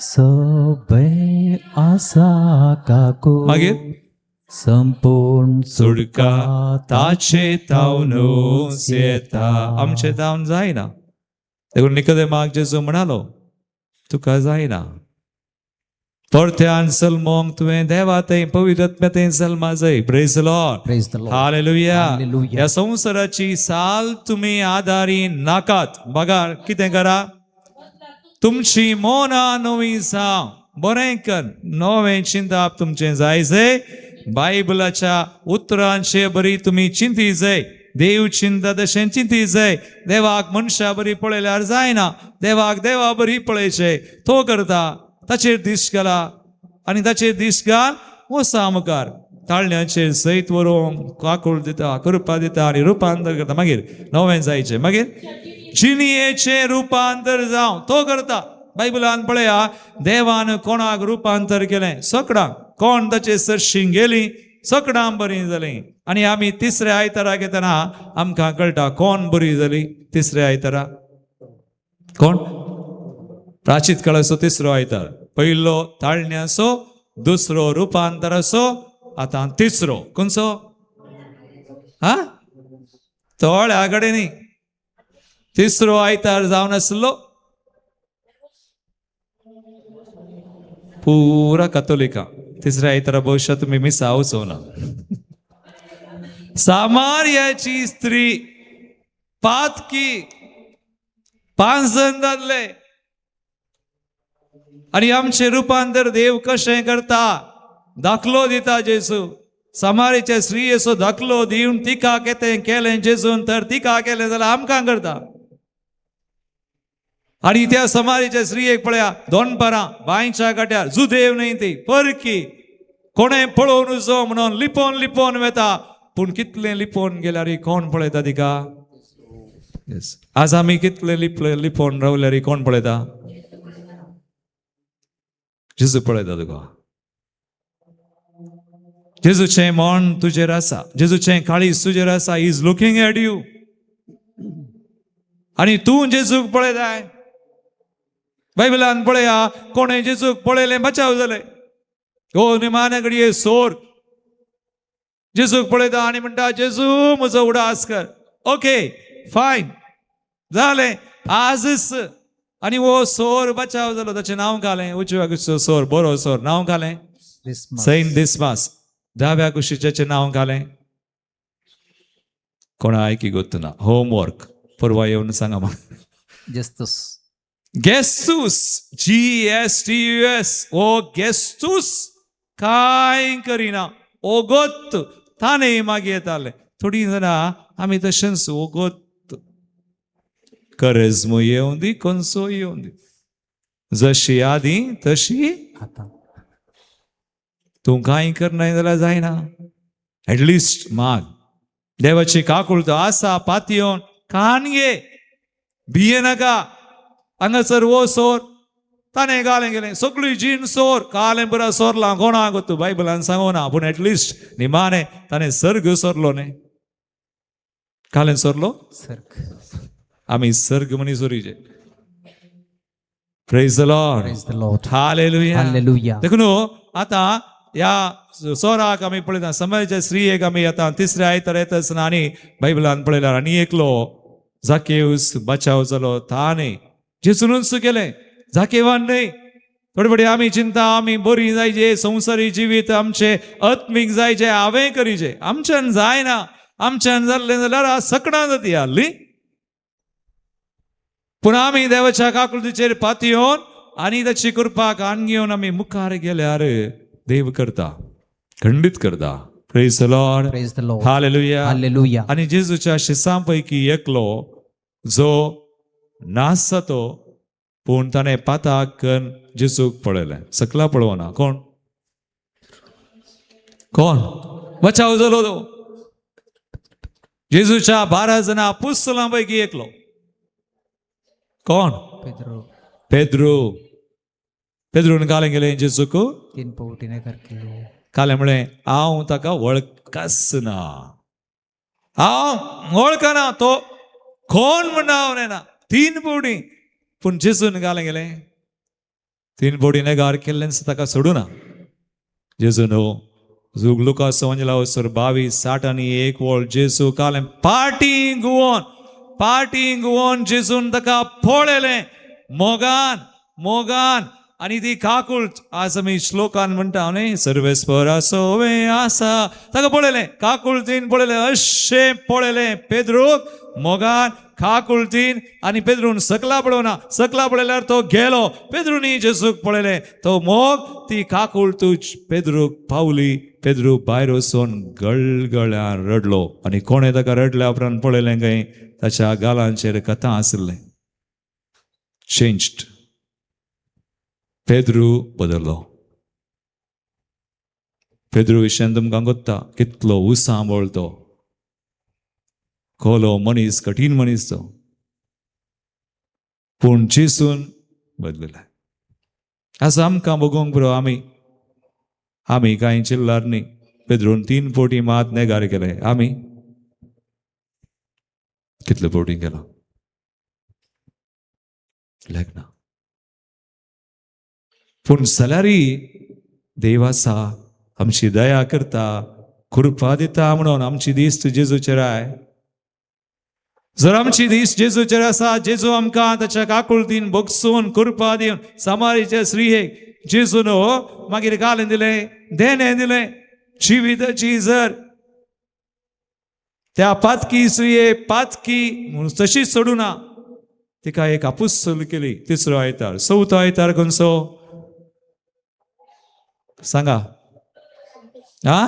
सबै आसा काकू मागीर संपूर्ण सुडका ताचे तावनूच येता, आमचे तावन जायना. देखून निकोदेमाक जेजू म्हणालो, तुका जायना, परत्यान जल्मोंक तुवें देवा थंय पवित्र आत्म्या थंय जल्मा जाय. Praise the Lord. Praise the Lord. Hallelujah. Hallelujah. ह्या संवसाराची साल तुमी आदारी नाकात. बघा कितें करा, तुमची मोना नवी जावं, बरें कर, नवें चिंताप तुमचें जाय जाय. बायबलाच्या उतरांचे बरी तुमी चिंती जाय. देव चिंता तशें चिंती जाय. देवाक मनशा बरी पळयल्यार जायना, देवाक देवा बरी पळयचें. तो करता, ताचेर दीस घाला आनी ताचेर दीस घाल वसा मुखार ताळण्याचेर सैत व्हरूंक काकूळ दिता, कृपा दिता आनी रुपांतर करता. मागीर नवें जायचें, मागीर जिणयेचें रुपांतर जावं, तो करता. बायबलान पळया देवान कोणाक रुपांतर केलें, सकडांक. कोण ताचे सरशी गेली, सकडां बरीं जालीं. आनी आमी तिसऱ्या आयताराक येतना आमकां कळटा कोण बरी जाली. तिसऱ्या आयतारा कोण? प्राचीत काळाचो तिसरो आयतार. पयलो ताळण्याचो, दुसरो रुपांतराचो, आतां तिसरो खंयचो? हा, तोळ्या कडेन न्ही. तिसरो आयतार जावन आसलो पुरा कथोलिका. तिसऱ्या आयतारा भविष्यात तुमी मिसा वचो ना. सामारियाची स्त्री पातकी, 5 जण जाल्ले. आनी आमचें रुपांतर देव कशें करता दाखलो दिता जेजू. सामारीचे स्त्रियेचो दाखलो दिवन तिका कितें केलें जेजून, तर तिका केलें जाल्यार आमकां करता. आनी त्या समारीच्या स्त्रियेक पळया, दोनपरां बांयच्या काट्यार, जुदेव न्हय ती, परकी, कोणें पळोवन जो म्हणून लिपोवन लिपोवन वेता. पूण कितलें लिपोवन गेल्यार कोण पळयता तिका? आज आमी कितले लिपले लिपोवन रावल्यार कोण पळयता? जेजू पळयता तुका. जेजूचें मन तुजेर आसा, जेजूचें काळीज तुजेर आसा. Is looking at you. आनी तूं जेजूक पळयताय. बायबलान पळया, कोणें जेजूक पळयलें बचाव जालें. ओ निमाण्या घडये सोर जेजूक पळयता आनी म्हणटा, जेजू म्हजो उडास कर. ओके फायन, जालें आजच. आनी हो सोर बचाव जालो. ताचें नांव घालें, उजव्या कुशीचो सोर, बरो सोर, नांव घालें सेंट डिस्मास. दाव्या कुशीचें नांव घालें कोणा आयकी गोत्त ना. होमवर्क परवा येवन सांगा म्हाका. जेस्तूस. गेस्तूस, GSTUS. ओ गेस्तूस कांय करिना, ओगोत ताणें मागीर येतालें. थोडीं जाणां आमी तशेंच ओगोत करेज्म येवं दी, कोनसो येवं दी, जशी आदी तशी आतां. तूं कांय करनाय जाल्यार जायना. एटलिस्ट माग देवाची काकूळ आसा, पातयेवन कान घे, भिये नाका. हांगासर वो सोर ताणें गालें गेलें, सगळी जीण सोर कालें पुरा सोरलां. कोणाक तूं बायबलान सांगना, पूण एटलिस्ट निमाणें ताणें सर्ग सोरलो न्ही. कालें सोरलो सर्ग. आमी सर्ग मनीस सोरीचे. Praise the Lord. Praise the Lord. Hallelujah. Hallelujah. देखून आतां ह्या सोराक आमी पळयता, समाजाच्या स्त्रियेक आमी आतां तिसऱ्या आयतार येता आसतना आनी बायबलान पळयल्यार आनी एकलो जाकेवस बचाव जालो ताणें जेजूनच केलें, जाकेवान न्हय. थोडे फावटी आमी चिंता आमी बरी जायचे, संवसारी जिवीत आमचें आत्मीक जायचें, हांवें करीचें, आमच्यान जायना. आमच्यान जाल्लें जाल्यार सकणां जाती आहली. पूण आमी देवाच्या काकुळतीचेर पातयेवन आनी ताची कृपा कान घेवन आमी मुखार गेल्यार देव करता, खंडीत करता. Praise the Lord. Praise the Lord. Hallelujah. Hallelujah. आनी जेजूच्या शिसां पैकी एकलो जो नासता तो, पूण ताणें पाताक जेजूक पळयलें, सकला पळोवना. कोण कोण बचाव जालो तो? जेजूच्या 12 जाणां पुस्तलां पैकी एकलो. कोण? पेद्रो. पेद्रू. पेद्रून कालें गेलें जेजूक 3 फावटी नेकार केलो. कालें म्हळें हांव ताका वळखच ना, हांव वळखना तो कोण म्हण हांव नेना. 3 फावटी. पूण जेजून कालें गेलें 3 फावटी नेगार केल्ल्यान ताका सोडूना. जेजून लुकास वंजला 22:61 वळ जेजू कालें पाटी गुवोन, पाटी गुवोन जेजून ताका पळयलें मोगान, मोगान. आनी ती काकूळ आज आमी श्लोकान म्हणटा न्ही, सर्वेस्पर सोवे आसा. ताका पळयलें काकुळतीन, पळयलें अशें पळयलें पेद्रूक मोगान काकुळतीन. आनी पेद्रून सकला पळोवना, सकला पळयल्यार तो गेलो. पेद्रूनी जेजूक पळयलें, तो मोग ती काकुळतूच पेद्रूक पावली. पेद्रू भायर वचून गळगळ्यान रडलो. आनी कोणें ताका रडल्या उपरांत पळयलें काय ताच्या गालांचेर कथा आशिल्लें. चेंज्ड. पेद्रू बदल्लो. पेद्रू विशयान तुमकां कोत्ता कितलो उसांबळ तो, कोलो मनीस, कठीण मनीस तो, पूण जेजून बदलला. आसा आमकां बगोवंक पुरो. आमी आमी कांय चिल्लार न्ही. पेद्रून 3 फावटी मात नेगार केले. आमी कितले फावटी केला लेखना. पूण जाल्यारय देव आसा, आमची दया करता, कृपा दिता म्हणून आमची दिश्ट जेजूचेर I. जर आमची दीस जेजूचेर आसा, जेजू आमकां ताच्या काकुळतीन बगसून कृपा दिवन समारीचे स्त्रियेक जेजून मागीर घालून दिलें, देणें दिलें जिविताची. जर त्या पातकी स्त्रिये पातकी म्हणून तशीच सोडूना, तिका एक आपुस्तल केली. तिसरो आयतार, चवथो आयतार खंयचो सांगा? आ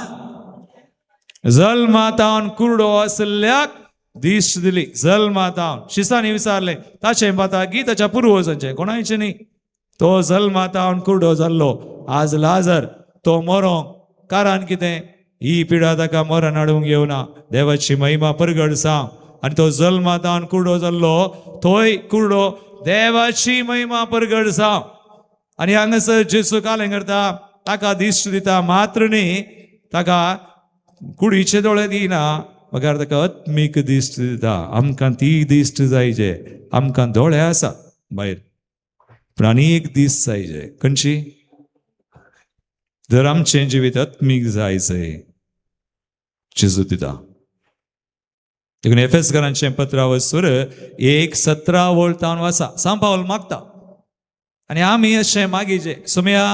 जल्मातावन कुरडो आसल्याक दिश्ट दिली. जल्मातावन शिसांनी विचारलें ताचें पाताकी ताच्या पुर्वजांचें, कोणायचें न्ही. तो जल्मातावन कुरडो जाल्लो. आज लाजर तो मरोंक कारण कितें? ही पिडा ताका मरण हाडूंक येवना. देवाची महिमा परगट सांग. आनी तो जल्मातावन कुरडो जाल्लो, थंय कुरडो देवाची महिमा परगट सांग. आनी हांगासर जेजू कालें करता, ताका दिश्ट दिता मात्र न्ही, ताका कुडीचे दोळे दिना, मगर ताका आत्मीक दिश्ट दिता. आमकां ती दिश्ट जायचे. आमकां दोळे आसा भायर, पूण आनी एक दीस जायचे. खंयची? जर आमचें जिवीत आत्मीक जायचे, जेजू दिता. देखून एफेसकरांचें पत्र वचूर 1:17 वळतावन आसा. सांव पावल मागता आनी आमी अशें मागीचे, सुमया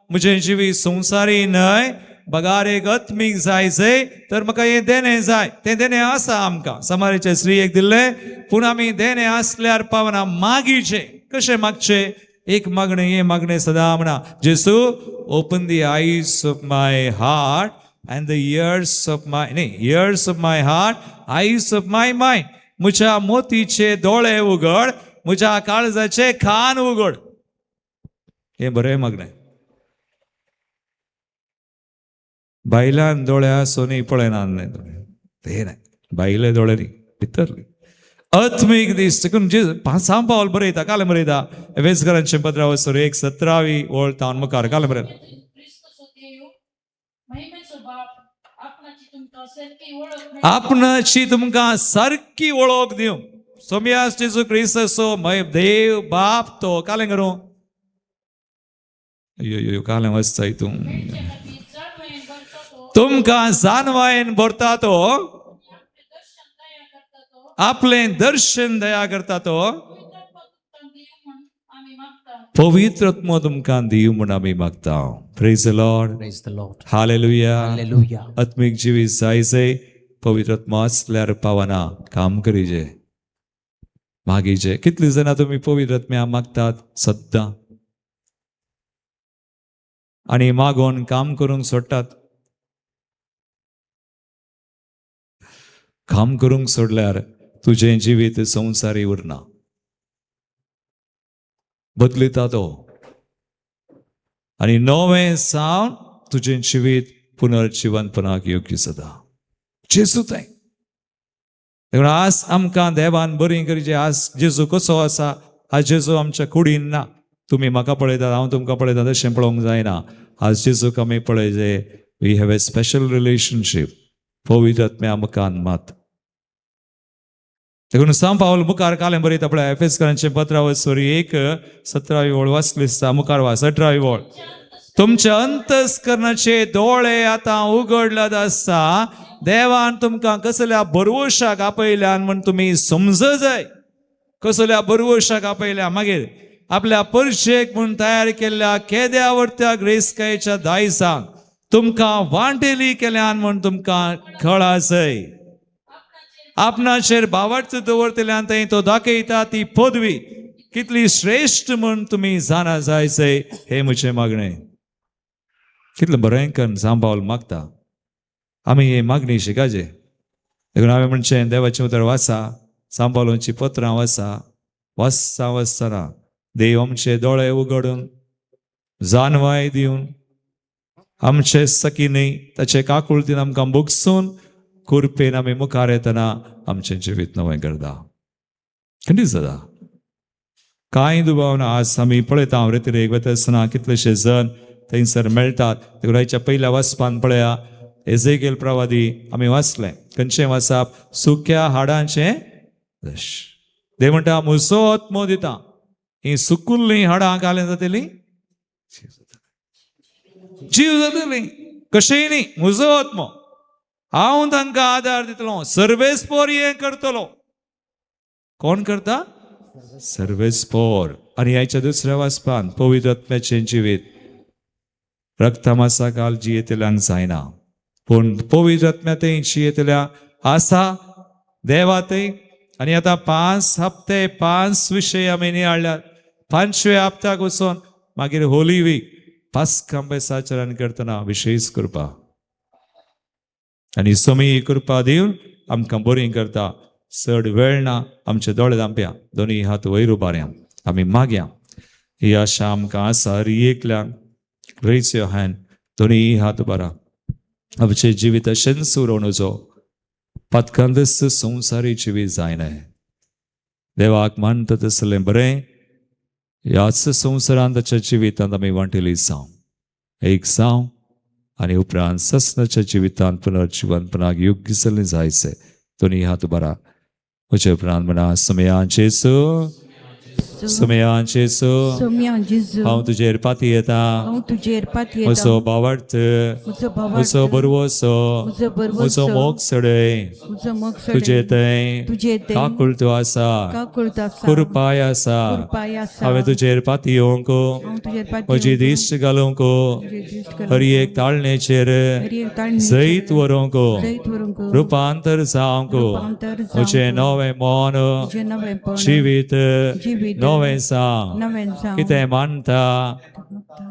म्हजें जिवीत संवसारी न्हय बगार एक आत्मीक जायचे, तर म्हाका हें देणें जाय. तें देणें आसा आमकां, समारीचे स्त्रियेक दिल्लें. पूण आमी देणें आसल्यार पावना, मागीचें. कशें मागचें? एक मागणें, हें मागणें सदां म्हणा, जेजू open the eyes of my heart and the ears of my, न्ही, ears of my heart, eyes of my mind. म्हज्या मोतीचे दोळे उगड, म्हज्या काळजाचे कान उगड. हें बरें मागणें. बायलान दोळे आसूनय पळयना न्हय, ते न्हय, बायले दोळे न्ही, भितरली आत्मीक दीस. देखून जे सांव पावल बरयता, कालें बरयता एफेसकरांचें पत्र वचून 1:17 वळ तावन मुखार कालें बरयता. आपणाची तुमकां सारकी वळख दिवं. सोमयास जेजू क्रिस्ताचो देव बाप तो कालें करूं. अयो कालें वाचताय तूं. तुमकां जानवायन भरता तो, आपलें दर्शन दया करता तो पवित्र आत्मो तुमकां दिवं म्हूण आमी मागता. Praise the Lord. Praise the Lord. Hallelujah. Hallelujah. आत्मीक जिवीत जाय जाय पवित्र आत्मो आसल्यार पावना. काम करीजे, मागीजे. कितली जाणां तुमी पवित्र आत्म्या मागतात सद्दां आनी मागोवन काम करूंक सोडटात. काम करूंक सोडल्यार तुजें जिवीत संवसारी उरना, बदलिता तो आनी नवें सावन तुजें जिवीत पुनर्जिवनपणाक योग्य जाता. जेजू तें. देखून आज आमकां देवान बरी करचें. आज जेजू कसो आसा? आज जेजू आमच्या कुडीन ना. तुमी म्हाका पळयतात, हांव तुमकां पळयता, तशें पळोवंक जायना. आज जेजूक आमी पळयचे. We have a special relationship. पवित्र आत्म्या मुखान मात. देखून सांव पावल मुखार कालें बरयता पळय एफेसकरांचें पत्र वसोरी 1:17 ओळ वाचली दिसता. मुखार वाच 18 ओळ. तुमच्या अंतस्करणाचे दोळे आतां उगडल्यात आसता. देवान तुमकां कसल्या बरवशाक आपयल्यान म्हूण तुमी समज जाय. कसल्या बरवशाक आपयल्या. मागीर आपल्या परशेक म्हूण तयार केल्ल्या केद्या वर्त्या ग्रेसकायेच्या दायजान तुमकां वांटेली केल्यान म्हूण तुमकां कळा जाय. आपणाचेर भावार्थ दवरतल्यान थंय तो दाखयता ती पदवी कितली श्रेश्ठ म्हूण तुमी जाणा जाय जाय. हें म्हजें मागणें. कितलें बरें करून सांव पावल मागता. आमी ही मागणी शिकाचे. देखून हांवें म्हणचें देवाचें उतर वाचा, सांव पावलाचीं पत्रां वाचा. वाचता वाचतना देव आमचे दोळे उगडून जानवाय दिवन आमचे सखीनी ताचे काकुळतीन आमकां भोगसून कुरपेन आमी मुखार येतना आमचें जिवीत नवें करता. खंडीत जाता, कांय दुबाव ना. आज आमी पळयता हांव रेतिरेक वता आसतना कितलेशे जण थंयसर मेळटात. देखून आयच्या पयल्या वाचपान पळया एझेकियल प्रवादी आमी वाचलें. खंयचें वाचप? सुक्या हाडांचें दश. देव म्हणटा म्हजो आत्मो दिता, ही सुकुल्लीं हाडां घालें जातलीं, जीव जातली. कशेंय न्ही, म्हजो आत्मो, हांव तांकां आदार दितलो. सर्वेस्पोर हें करतलो. कोण करता? सर्वेस्पोर. आनी आयच्या दुसऱ्या वाचपान पवित्र आत्म्याचें जिवीत रक्तमासा काल जियेतल्यांक जायना, पूण पवित्र आत्म्या थंय जियेतल्या आसा देवा थंय. आनी आतां 5 हप्ते 5 विशय आमी नियाळ्ळ्यात. 5व्या हप्त्याक वचून मागीर होली वीक पास्कां आचरण करतना विशेश कृपा आनी समी कृपा दिवन आमकां बरी करता. चड वेळ ना, आमचे दोळे धांपया, दोनूय हात वयर उबारया, आमी मागया. ही आशा आमकां आसा. हर एकल्याक रेज your hand, दोनूय हात उबारा. आमचें जिवीत अशेंच उरोवंक जो पातकांदस्त संवसारी जिवीत जायना. देवाक मानता तसलें बरें ह्याच संवसारांत ताच्या जिवितांत आमी वांटेली जावं, एक जावं आनी उपरांत ससनाच्या जिवितांत पुनर्जिवनपणाक योग्य जाल्लें जायचें. दोनूय हात उबारा. म्हजे उपरांत म्हणा, समयान जेजू, समयान जेजू, सोम्या जेजू, हांव तुजेर पाती येता. हांव तुजेर पातयेता. म्हजो भावार्थ, म्हजो भावार्थ, म्हजो बरवसो, म्हजो बरवसो, म्हजो मोग सडय, म्हजो मोग सडय, तुजे थंय तुजे थंय काकुळटो आसा, काकुळट आसा, कृपाय आसा. कृपाय आसा. हांवें तुजेर पाती येवंक, हांव तुजेर पातयेवंक, म्हजी दिश्ट घालूंक, म्हजी दिश्ट घालूंक, हर एक ताळणेचेर हर एक ताळणेचेर जैत व्हरूंक, जैत व्हरूंक, रुपांतर जावंक, रुपांतर जावंक, म्हजें नवें मन, म्हजें नवें जिवीत जिवीत नवें जावं. नवें जावं. कितें मानता,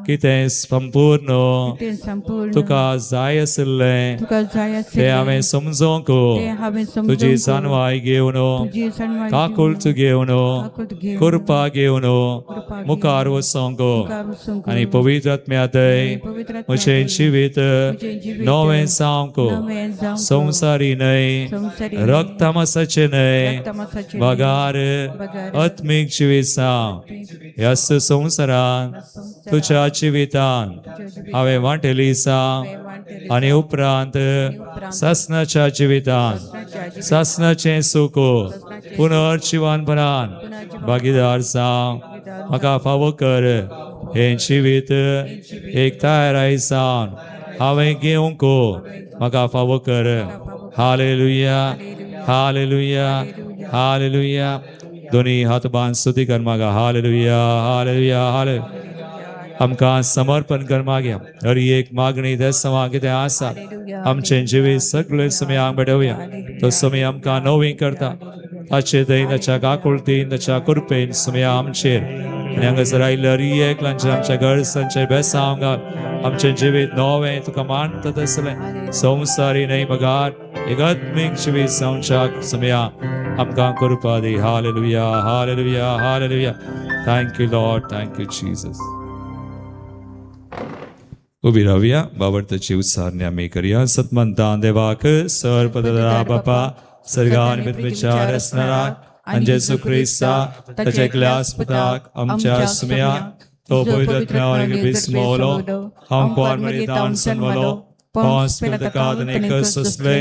कितें संपूर्ण कितें संपूर्ण तुका जाय आशिल्लें तुका जाय तें आशिल्लें हांवें समजूंक, तें हांवें समजूंक, तुजी जानवाय घेवन, तुजी जानवाय काकुळट घेवन, काकुळट घेवन, कृपा घेवन कृपा मुखार वचूंक मुखार वचूंक, आनी पवित्र आत्म्या थंय पवित्र आत्म्या म्हजें थंय जिवीत म्हजें जिवीत नवें जावंक, नवें जावंक, संवसारी न्हय, संवसारी न्हय, रक्तमासाचें न्हय, रक्तमासाचें न्हय, बगार बगार आत्मीक जिवीत जावं. ह्याच संवसारान तुज्या जिवितान हांवें वांटेली जावं आनी उपरांत सासनाच्या जिवितान सासनाचें सुख पुनर्जिवनपणान भागीदार जावं. म्हाका फावो कर हें जिवीत एक तयाराय जावन हांवें घेवंक म्हाका फावो कर. Hallelujah, hallelujah, hallelujah. दोनी हात बांद स्तुती कर मागा. Hallelujah hallelujah hallelujah. आमकां समर्पण कर मागया. हर एक मागणी देसांवा कितें आसा आमचें जिवीत सगळें सुमयांक भेटोवया. तो सुमी आमकां नवी करता. ताचे दयेन, ताच्या काकुळतीन, ताच्या कृपेन सुमया आमचेर आनी हांगासर आयिल्ल्या हर एकल्याच्या आमच्या गरजांचेर बेसांव घाल. आमचें जिवीत नवें तुका मानता तसलें संवसारी न्हय बगार एक आत्मीक जिवीत जावच्याक सुमया आमकां कृपा दी. Hallelujah hallelujah hallelujah. Thank you Lord, thank you Jesus. उबी रावया. बाबडताची उच्चारणी आमी करया. सतमंतान देवाक सर्वपदा बापा सर्गान पृथ्वीच्या रचणाराक आनी जेजू क्रिस्ता ताच्या एकल्या पुताक आमच्या सुमया तो पवित्र बिस्मोलो हांव कुवार मरियेतान सन्मलो पोंस पिलाताक अनेक सोंसले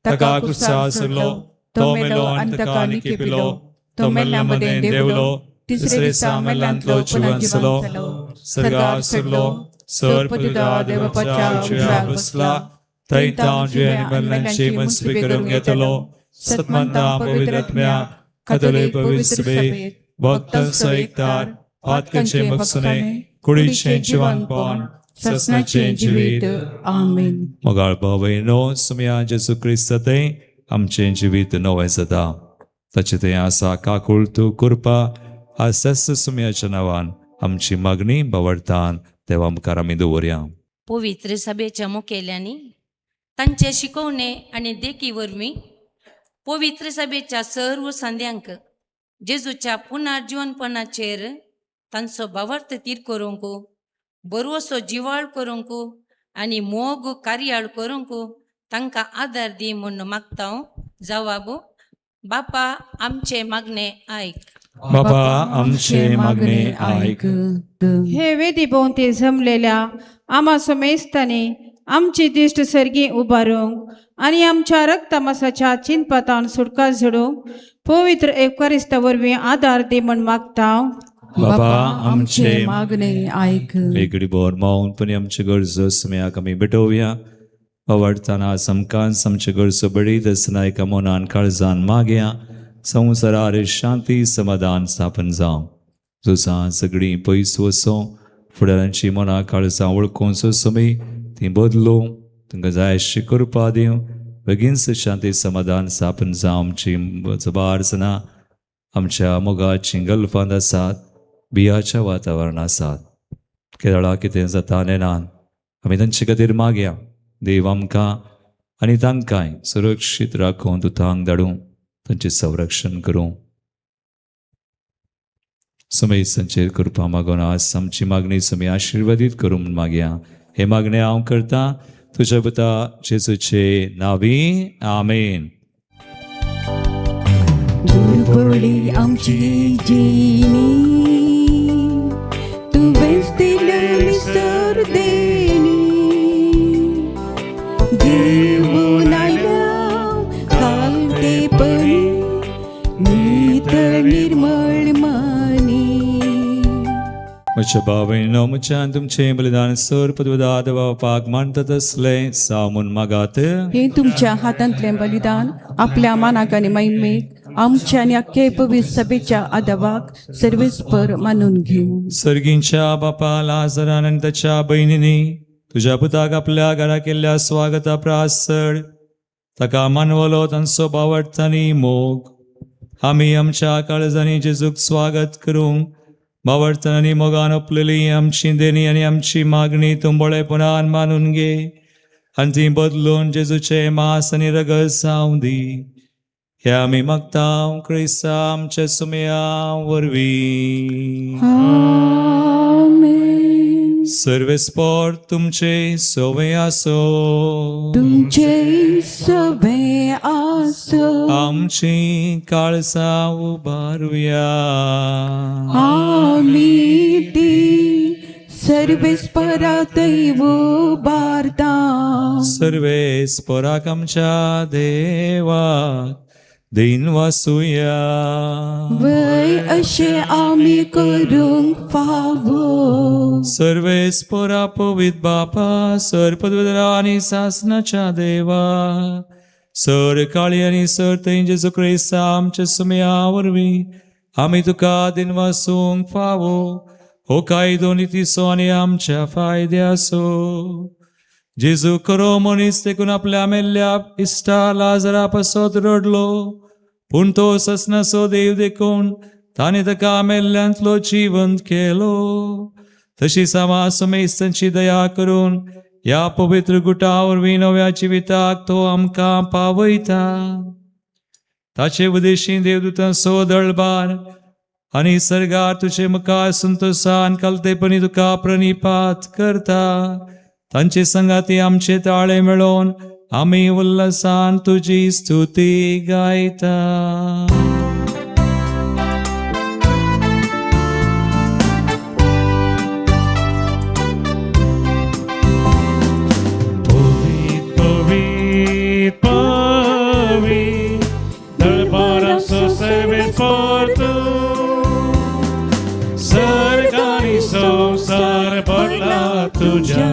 ताका क्रुसार सोडलो तो मेलो आनी ताका निकिपिलो तो मेल्ल्या मदें देंवलो तिसरे दिसा मेल्ल्यांतलो जिवन जालो सर्गार सरलो सर पदुदा देवाच्या उजव्या बसला थंय तावन जिवे आनी मेल्ल्यांची मनस्वी करूंक येतलो. सतमंता पवित्र आत्म्या कातोलीक पवित्र सभेक भक्तांचो एकतार पातकांचे मकसुने कुडीचें जिवनपण ससनाचें जिवीत. आमेन. मोगाळ भाव सुमया जेजू क्रिस्त थंय आमचें जिवीत नवें जाता. ताचें थंय आसा काकूळ तूं कृपा आसस सुमयाच्या नांवान आमची मागणी बावडतान देवा मुखार आमी दवरया. पवित्र सभेच्या मुखेल्यांनी तांचे शिकवणे आनी देखी वरवीं पवित्र सभेच्या सर्व संद्यांक जेजूच्या पुनर्जिवनपणाचेर तांचो भावार्थ तीर करूंक, बरोसो जिवाळ करूंक आनी मोग कार्याळ करूंक तांकां आदार दी म्हूण मागता. जवाब बापा आमचे मागणे आयक. बाबा आमचे मागणे आयक. हे वेदी भोंवती जमलेल्या आमा समेस्तांनी आमची दिश्ट सर्गी उबारूंक आनी आमच्या रक्तमासाच्या चिंतपातान सुटका झडूंक पवित्र एवकारिस्ता वरवीं आदार दी म्हूण मागता. बाबा आमचे मागणे आयक. वेगळी भर मौनपणी आमचे गरजो सुमयाक आमी भेटोवया. आवडताना समकान आमचे गरजो बडीत आसतना एका मनान काळजान मागया. संवसारार शांती समाधान स्थापन जावं. झुजां सगळीं पयस वचों. फुडारांची मनां काळजां वळखून सुमी ती बदलूं. तांकां जाय अशी कृपा दिवं. बेगीनच शांती समाधान स्थापन जावं. आमची जबार जाणां आमच्या मोगाची गल्फांत आसात, बियाच्या वातावरणांत आसात, केरळा कितें जाता नेनान आमी तांचे खातीर मागया. देव आमकां आनी तांकांय सुरक्षीत राखून दुतांक धाडूं, तांचें संरक्षण करूं. समय संचेर कृपा मागून आज आमची मागणी समी आशिर्वादीत करूं म्हूण मागया. हे मागणें हांव करतां तुज्या पुता जेजूचे नांवी. आमेन. दुर्बळी आमची जिणी तुवेंच दिली सर्देणी घेऊन आयल्या खालतेपणी नितळ निर्मळ मनी. म्हज्या भावयनो म्हज्यान तुमचें बलिदान सर पदवदा देवा बापाक मानता तसलें जावं म्हूण मागात. हे तुमच्या हातांतलें बलिदान आपल्या मानाक आनी महिमेक आमच्या आनी अख्खे पवित्र सभेच्या आदावाक सर्वेस्पर मानून घेवं. सर्गींच्या बापा, लाजरान आनी ताच्या भयणींनी तुज्या पुताक आपल्या घरा केल्ल्या स्वागता प्रासड ताका मानवलो तांचो बावडटा आनी मोग. आमी आमच्या काळजांनी जेजूक स्वागत करूंक बावडटा आनी मोगान ओपलेली आमची देणी आनी आमची मागणी तूं बळेपणान मानून घे आनी ती बदलून जेजूचें मास आनी रगत जावं दी. हे आमी मागता क्रिस्ता आमच्या सुमया वरवीं. आमेन. सर्वेस्पर तुमचे सवे आसो. तुमचे सवे आसो. आमची काळजां उबारुया. आमी ती सर्वेस्परा दैव उबारता. सर्वेस्पराक आमच्या देवाक दिन वासुया. वय अशें आमी करूंक फावो. सर्वेस्परा पवित्र बापा, सरपदरा आनी सासनाच्या देवा, सर काळी आनी सर थंय जेजू क्रिस्ता आमच्या सुमया वरवीं आमी तुका दिनवासूंक फावो हो कायदो नितीचो आनी आमच्या फायद्याचो. जेजू खरो मनीस देखून आपल्या मेल्ल्या इश्टा लाजरा पासत रडलो, पूण तो ससनाचो देव देखून ताणें ताका मेल्ल्यांतलो जिवंत केलो. तशीच आमा समेस्तांची दया करून ह्या पवित्र गुटा वरवीं नव्या जिविताक तो आमकां पावयता. ताचे उदेशी देवदूतांचो दळबार आनी सर्गार तुजे मुखार संतोसान कलतेपणी तुका प्रणिपात करता. तांचे संगाती आमचे ताळे मेळोवन आमी उल्हासान तुजी स्तुती गायता. पवित पवित दळबाराचो सर्वेस्पर तूं, सर्ग आनी संवसार भरला तुज्या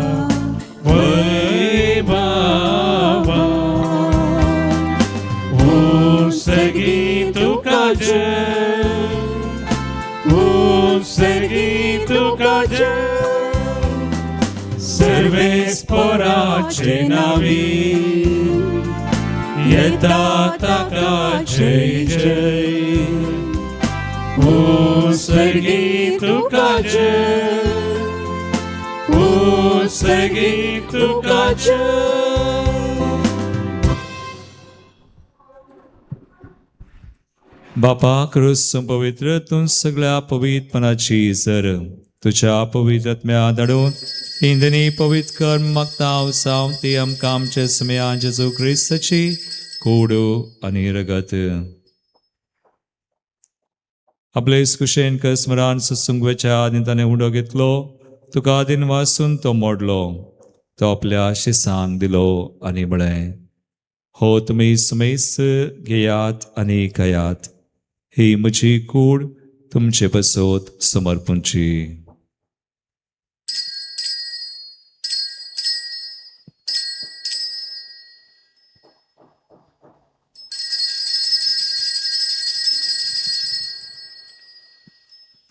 वैभवान. उंचगी तुका जय, उंचगी तुका जय, सर्वेस्पराचे नावी येता ताका जय जय. उंचगी तुका जय, उंचगी तुका जय. बापा क्रूस पवित्र तूं सगळ्या पवित्रपणाची सर तुज्या पवित्र आत्म्या धाडून इंदनी पवित्र कर्म मागता साव ती आमकां आमच्या समया जेजू क्रिस्ताची कूड आनी रगत. आपले कुशेन स्मरान सत्संगच्या आनी ताणें उडो घेतलो, तुका दिन वासून तो मोडलो, तो आपल्या शिसांक दिलो आनी म्हळें, हो तुमी समेस्त घेयात आनी खायात, ही म्हजी कूड तुमचे पसत समर्पूंची.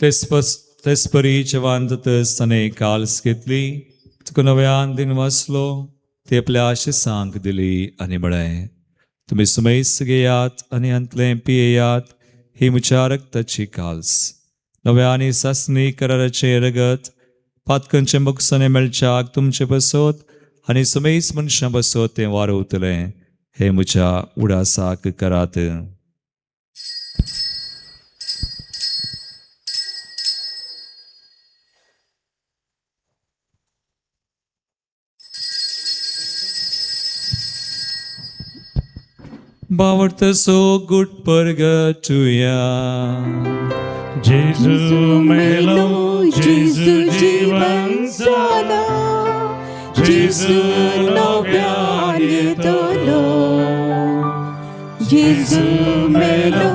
तेसपरी जेवान जातच ताणें काल्स घेतली, तुका नव्यान दिन वाचलो, ती आपल्या शिसांक दिली आनी म्हळें, तुमी सुमेस्त घेयात आनी हांतलें पियेयात, ही म्हज्या रक्ताची काल्स, नव्या आनी सासणी कराराचें रगत, पातकांचें मोगसणें मेळच्याक तुमचे बसत आनी सुमेस मनशां बसत तें वारवतलें, हें म्हज्या उडासाक करात. बावडतसो गुड परगटुया. जेजू मेलो, जेजू जीवन जाला, जेजू नव्यान येतलो. जेजू मेलो,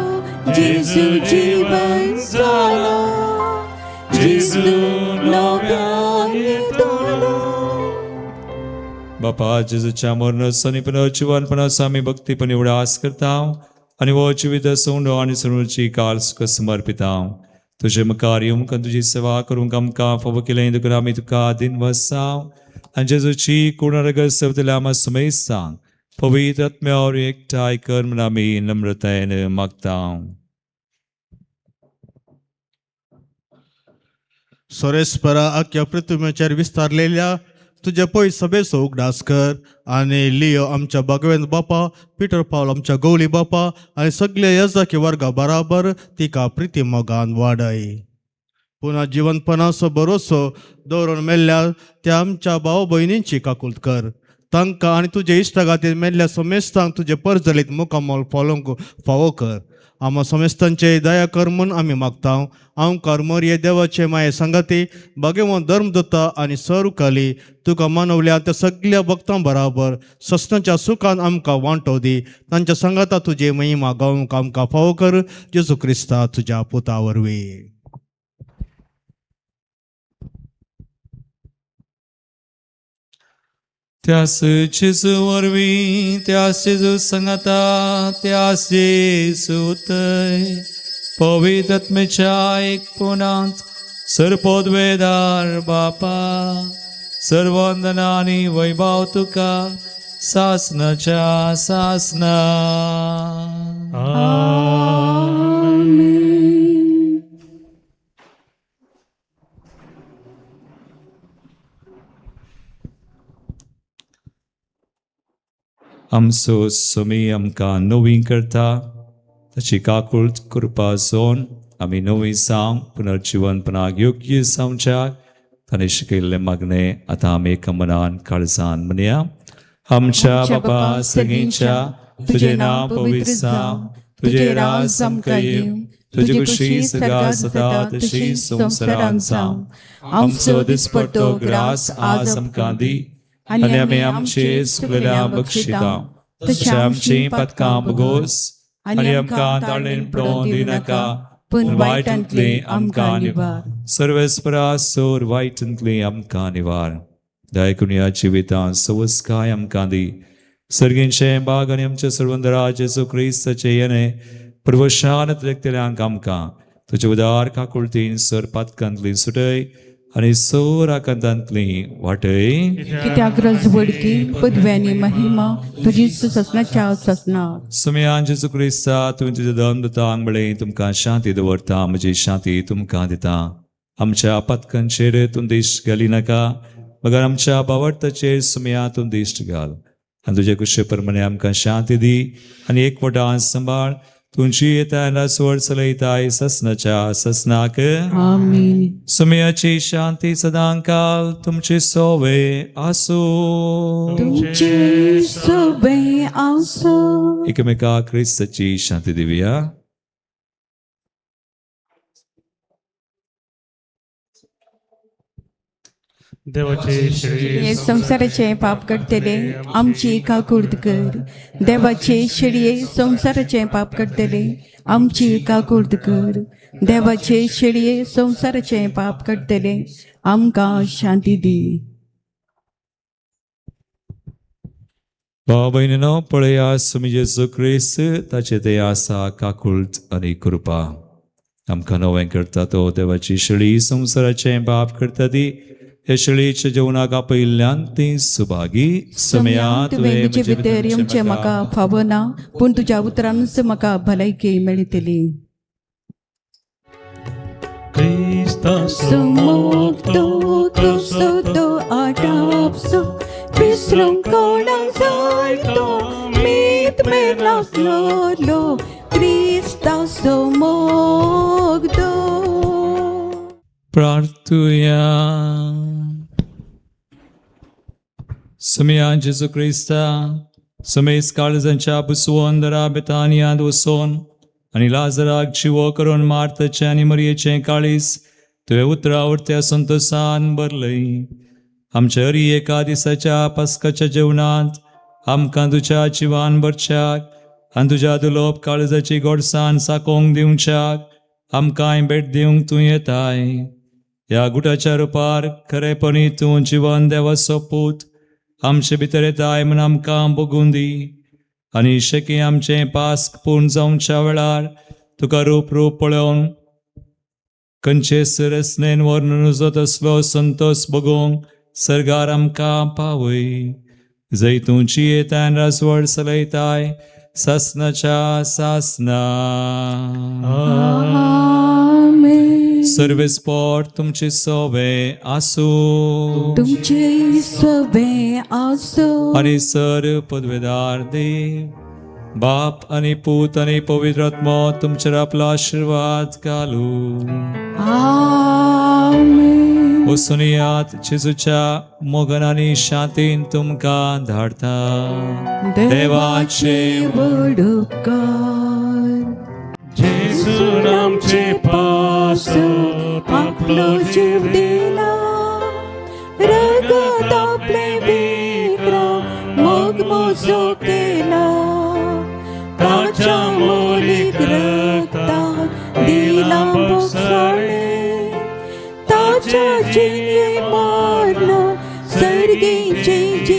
जेजू जीवन जाला, जेजू नव्यान येतलो. बापा जेजूच्या मरणाचो आनी पुनर्जिवनपणाचो आमी भक्तीपणी उडास करता आनी हो जिवीत सोंडो आनी सरुची काल तुका समर्पिता. तुजे मुखार येवंक आनी तुजी सेवा करूंक आमकां फावो केलें देखून आमी तुका दिन वसाव आनी जेजूची कूड रगत सवतल्या आमा समेस्तांक पवित्र आत्म्या वरवीं एकठांय कर म्हूण आमी नम्रतायेन मागता. सोरेस्परा आख्या पृथ्वीचेर विस्तारलेल्या तुज्या पय सभेचो उगडास कर आनी लियो आमच्या भगवंत बापा, पिटर पावल आमच्या गौली बापा आनी सगल्या यजाकी वर्गा बराबर तिका प्रिती मोगान वाडय. पुन्हा जिवनपणाचो भरोसो दवरून मेल्ल्या त्या आमच्या भाव भयणींची काकूत कर. तांकां आनी तुजे इश्टागातीर मेल्ल्या समेस्तांक तुजे परजलीत मुखामोल फॉलोवंक फावो कर. आमा समेस्तांचे दया कर म्हूण आमी मागता. आमकार मोरये देवाचे माये सांगाती भागेवन धर्म दत्ता आनी सरुकाली तुका मानवल्या त्या सगल्या भक्तां बराबर सस्नाच्या सुखान आमकां वांटो दी. तांच्या सांगाता तुजे महिमा गावंक आमकां फावो कर. जेजू क्रिस्ता तुज्या पुता वरवीं. त्यास जेजू वरवीं, त्यास जेजू संगता, त्यास जेजू थंय पवित्र आत्म्याच्या एकपणांत सर्पोद्वेदार बापा, सर्वंदना आनी वैभव तुका सासनाच्या सासना. आमेन. आमचो सोमी आमकां नवी करता, ताची काकूळ कृपा जावन आमी नवी जावंक पुनर्जिवनपणाक योग्य जावच्याक ताणें शिकयल्लें मागणें आतां आमी एका मनान काळजान म्हणया. आमच्या बापा सगळींच्या, तुजें नांव पवित्र जावं, तुजें राज आमकां येवं, तुजी खुशी सगळ्या जाता तशी संवसारांत जावं. आमचो दिसपट्टो ग्रास आज आमकां दी आनी आमी आमचे चुकलेल्या बक्षिता तशें आमची पातकां भोगोस आनी आमकां ताळेन पडोवन दिनाका, पूण वायटांतली आमकां निवार. सर्वेस्परा सोर वायटांतली आमकां निवार. दयाकून ह्या जिवितांत सवस्काय आमकां दी. सर्गींचे बाग आनी आमच्या सर्वंदरा जेजू क्रिस्ताचे येणे प्रवशान देखतल्यांक आमकां तुजे उदार काकुळतीन सर पातकांतली सुटय आनी सोर आकांतांतली वाटय. कित्याक रजवडकी पदव्यानी महिमा तुजी ससनाच्या ससना. सुमयान जेजू क्रिस्ता, तुवें तुज्या दम म्हळें, तुमकां शांती दवरता, म्हजी शांती तुमकां दिता. आमच्या पातकांचेर तूं दिश्ट घाली नाका, मगर आमच्या बावडताचेर सुमया तूं दिश्ट घाल आनी तुजे कुशे प्रमाणे आमकां शांती दी आनी एकवटान सांबाळ. तुमची येता रासवड चलयताय ससनाच्या ससनाक. आमेन. सुमयाची शांती सदांकाल तुमची सोवे आसूं. तुमचे सोबे आसो. एकमेका क्रिस्ताची शांती दिवया. देवाचे हे संवसाराचे पाप काडटले आमची काकूर्द कर. देवाचे शेळये संवसाराचे पाप काडटले आमची काकूर्द कर. देवाचे शेळये संवसाराचे पाप काडटले आमकां शांती दी. भाव भयणीनो, पळया सुमी जेजू क्रिस्त ताचे ते आसा काकुळट आनी कृपा आमकां नवें करता. तो देवाची शेळी संवसाराचें पाप करता ती ह्या शेळीच्या जेवणाक आपयिल्ल्यान ती सुभागी. सम्या तुवें म्हजे भितर येवचें म्हाका फावना, पूण तुज्या उतरानूच म्हाका भलायकी मेळटली. सुमुक्तो कसो आटापसो विसरूंक कोणाक जाय तो मीत मेलासलो क्रिस्ताचो मोग तो. प्रार्थुया. सुमया जेजू क्रिस्ता, सुमेस काळजांच्या बुसवोन दरा बेतानियांत वसोन आनी लाजराक जिवो करून मार्ताचें आनी मरयेचें काळीज तुवें उतरां उरत्या संतोसान भरलय. आमच्या हरी एका दिसाच्या पास्काच्या जेवणांत आमकां तुज्या जिवान भरच्याक आनी तुज्या दुलोब काळजाची गोडसान साकोंक दिवच्याक आमकांय भेट दिवंक तूं येताय. ह्या गुटाच्या रुपार खरेपणी तूं जिवन देवाचो पूत आमचे भितर येताय म्हूण आमकां बगून दी आनी शेकी आमचें पास्क पूर्ण जावच्या वेळार तुका रूप रूप पळोवन खंयचे रचनेन वर्णन तसलो संतोष बगोवंक सर्गार आमकां पावय. जंय तूं जियेताय राजवड चलयताय सासनाच्या सासना. आमेन. सर्वेस्पोर तुमचे सोवे आसूं. तुमचे सोबे आसो. आनी सर पदवेदार देव बाप आनी पूत आनी पवित्र आत्मो तुमचेर आपलो आशिर्वाद घालू. आमेन. वसुनियात जेजूच्या मोगन आनी शांतीन तुमकां धाडटा. देवाचे व्हड उपकार. जेजून आमचे पासत आपलो जीव दिला, रगत आपले विक्रा मोग मोजो केला. ताच्या मोलीक रक्तान दिला भोगसाणे, ताच्या जिणे मरण सर्गीचे.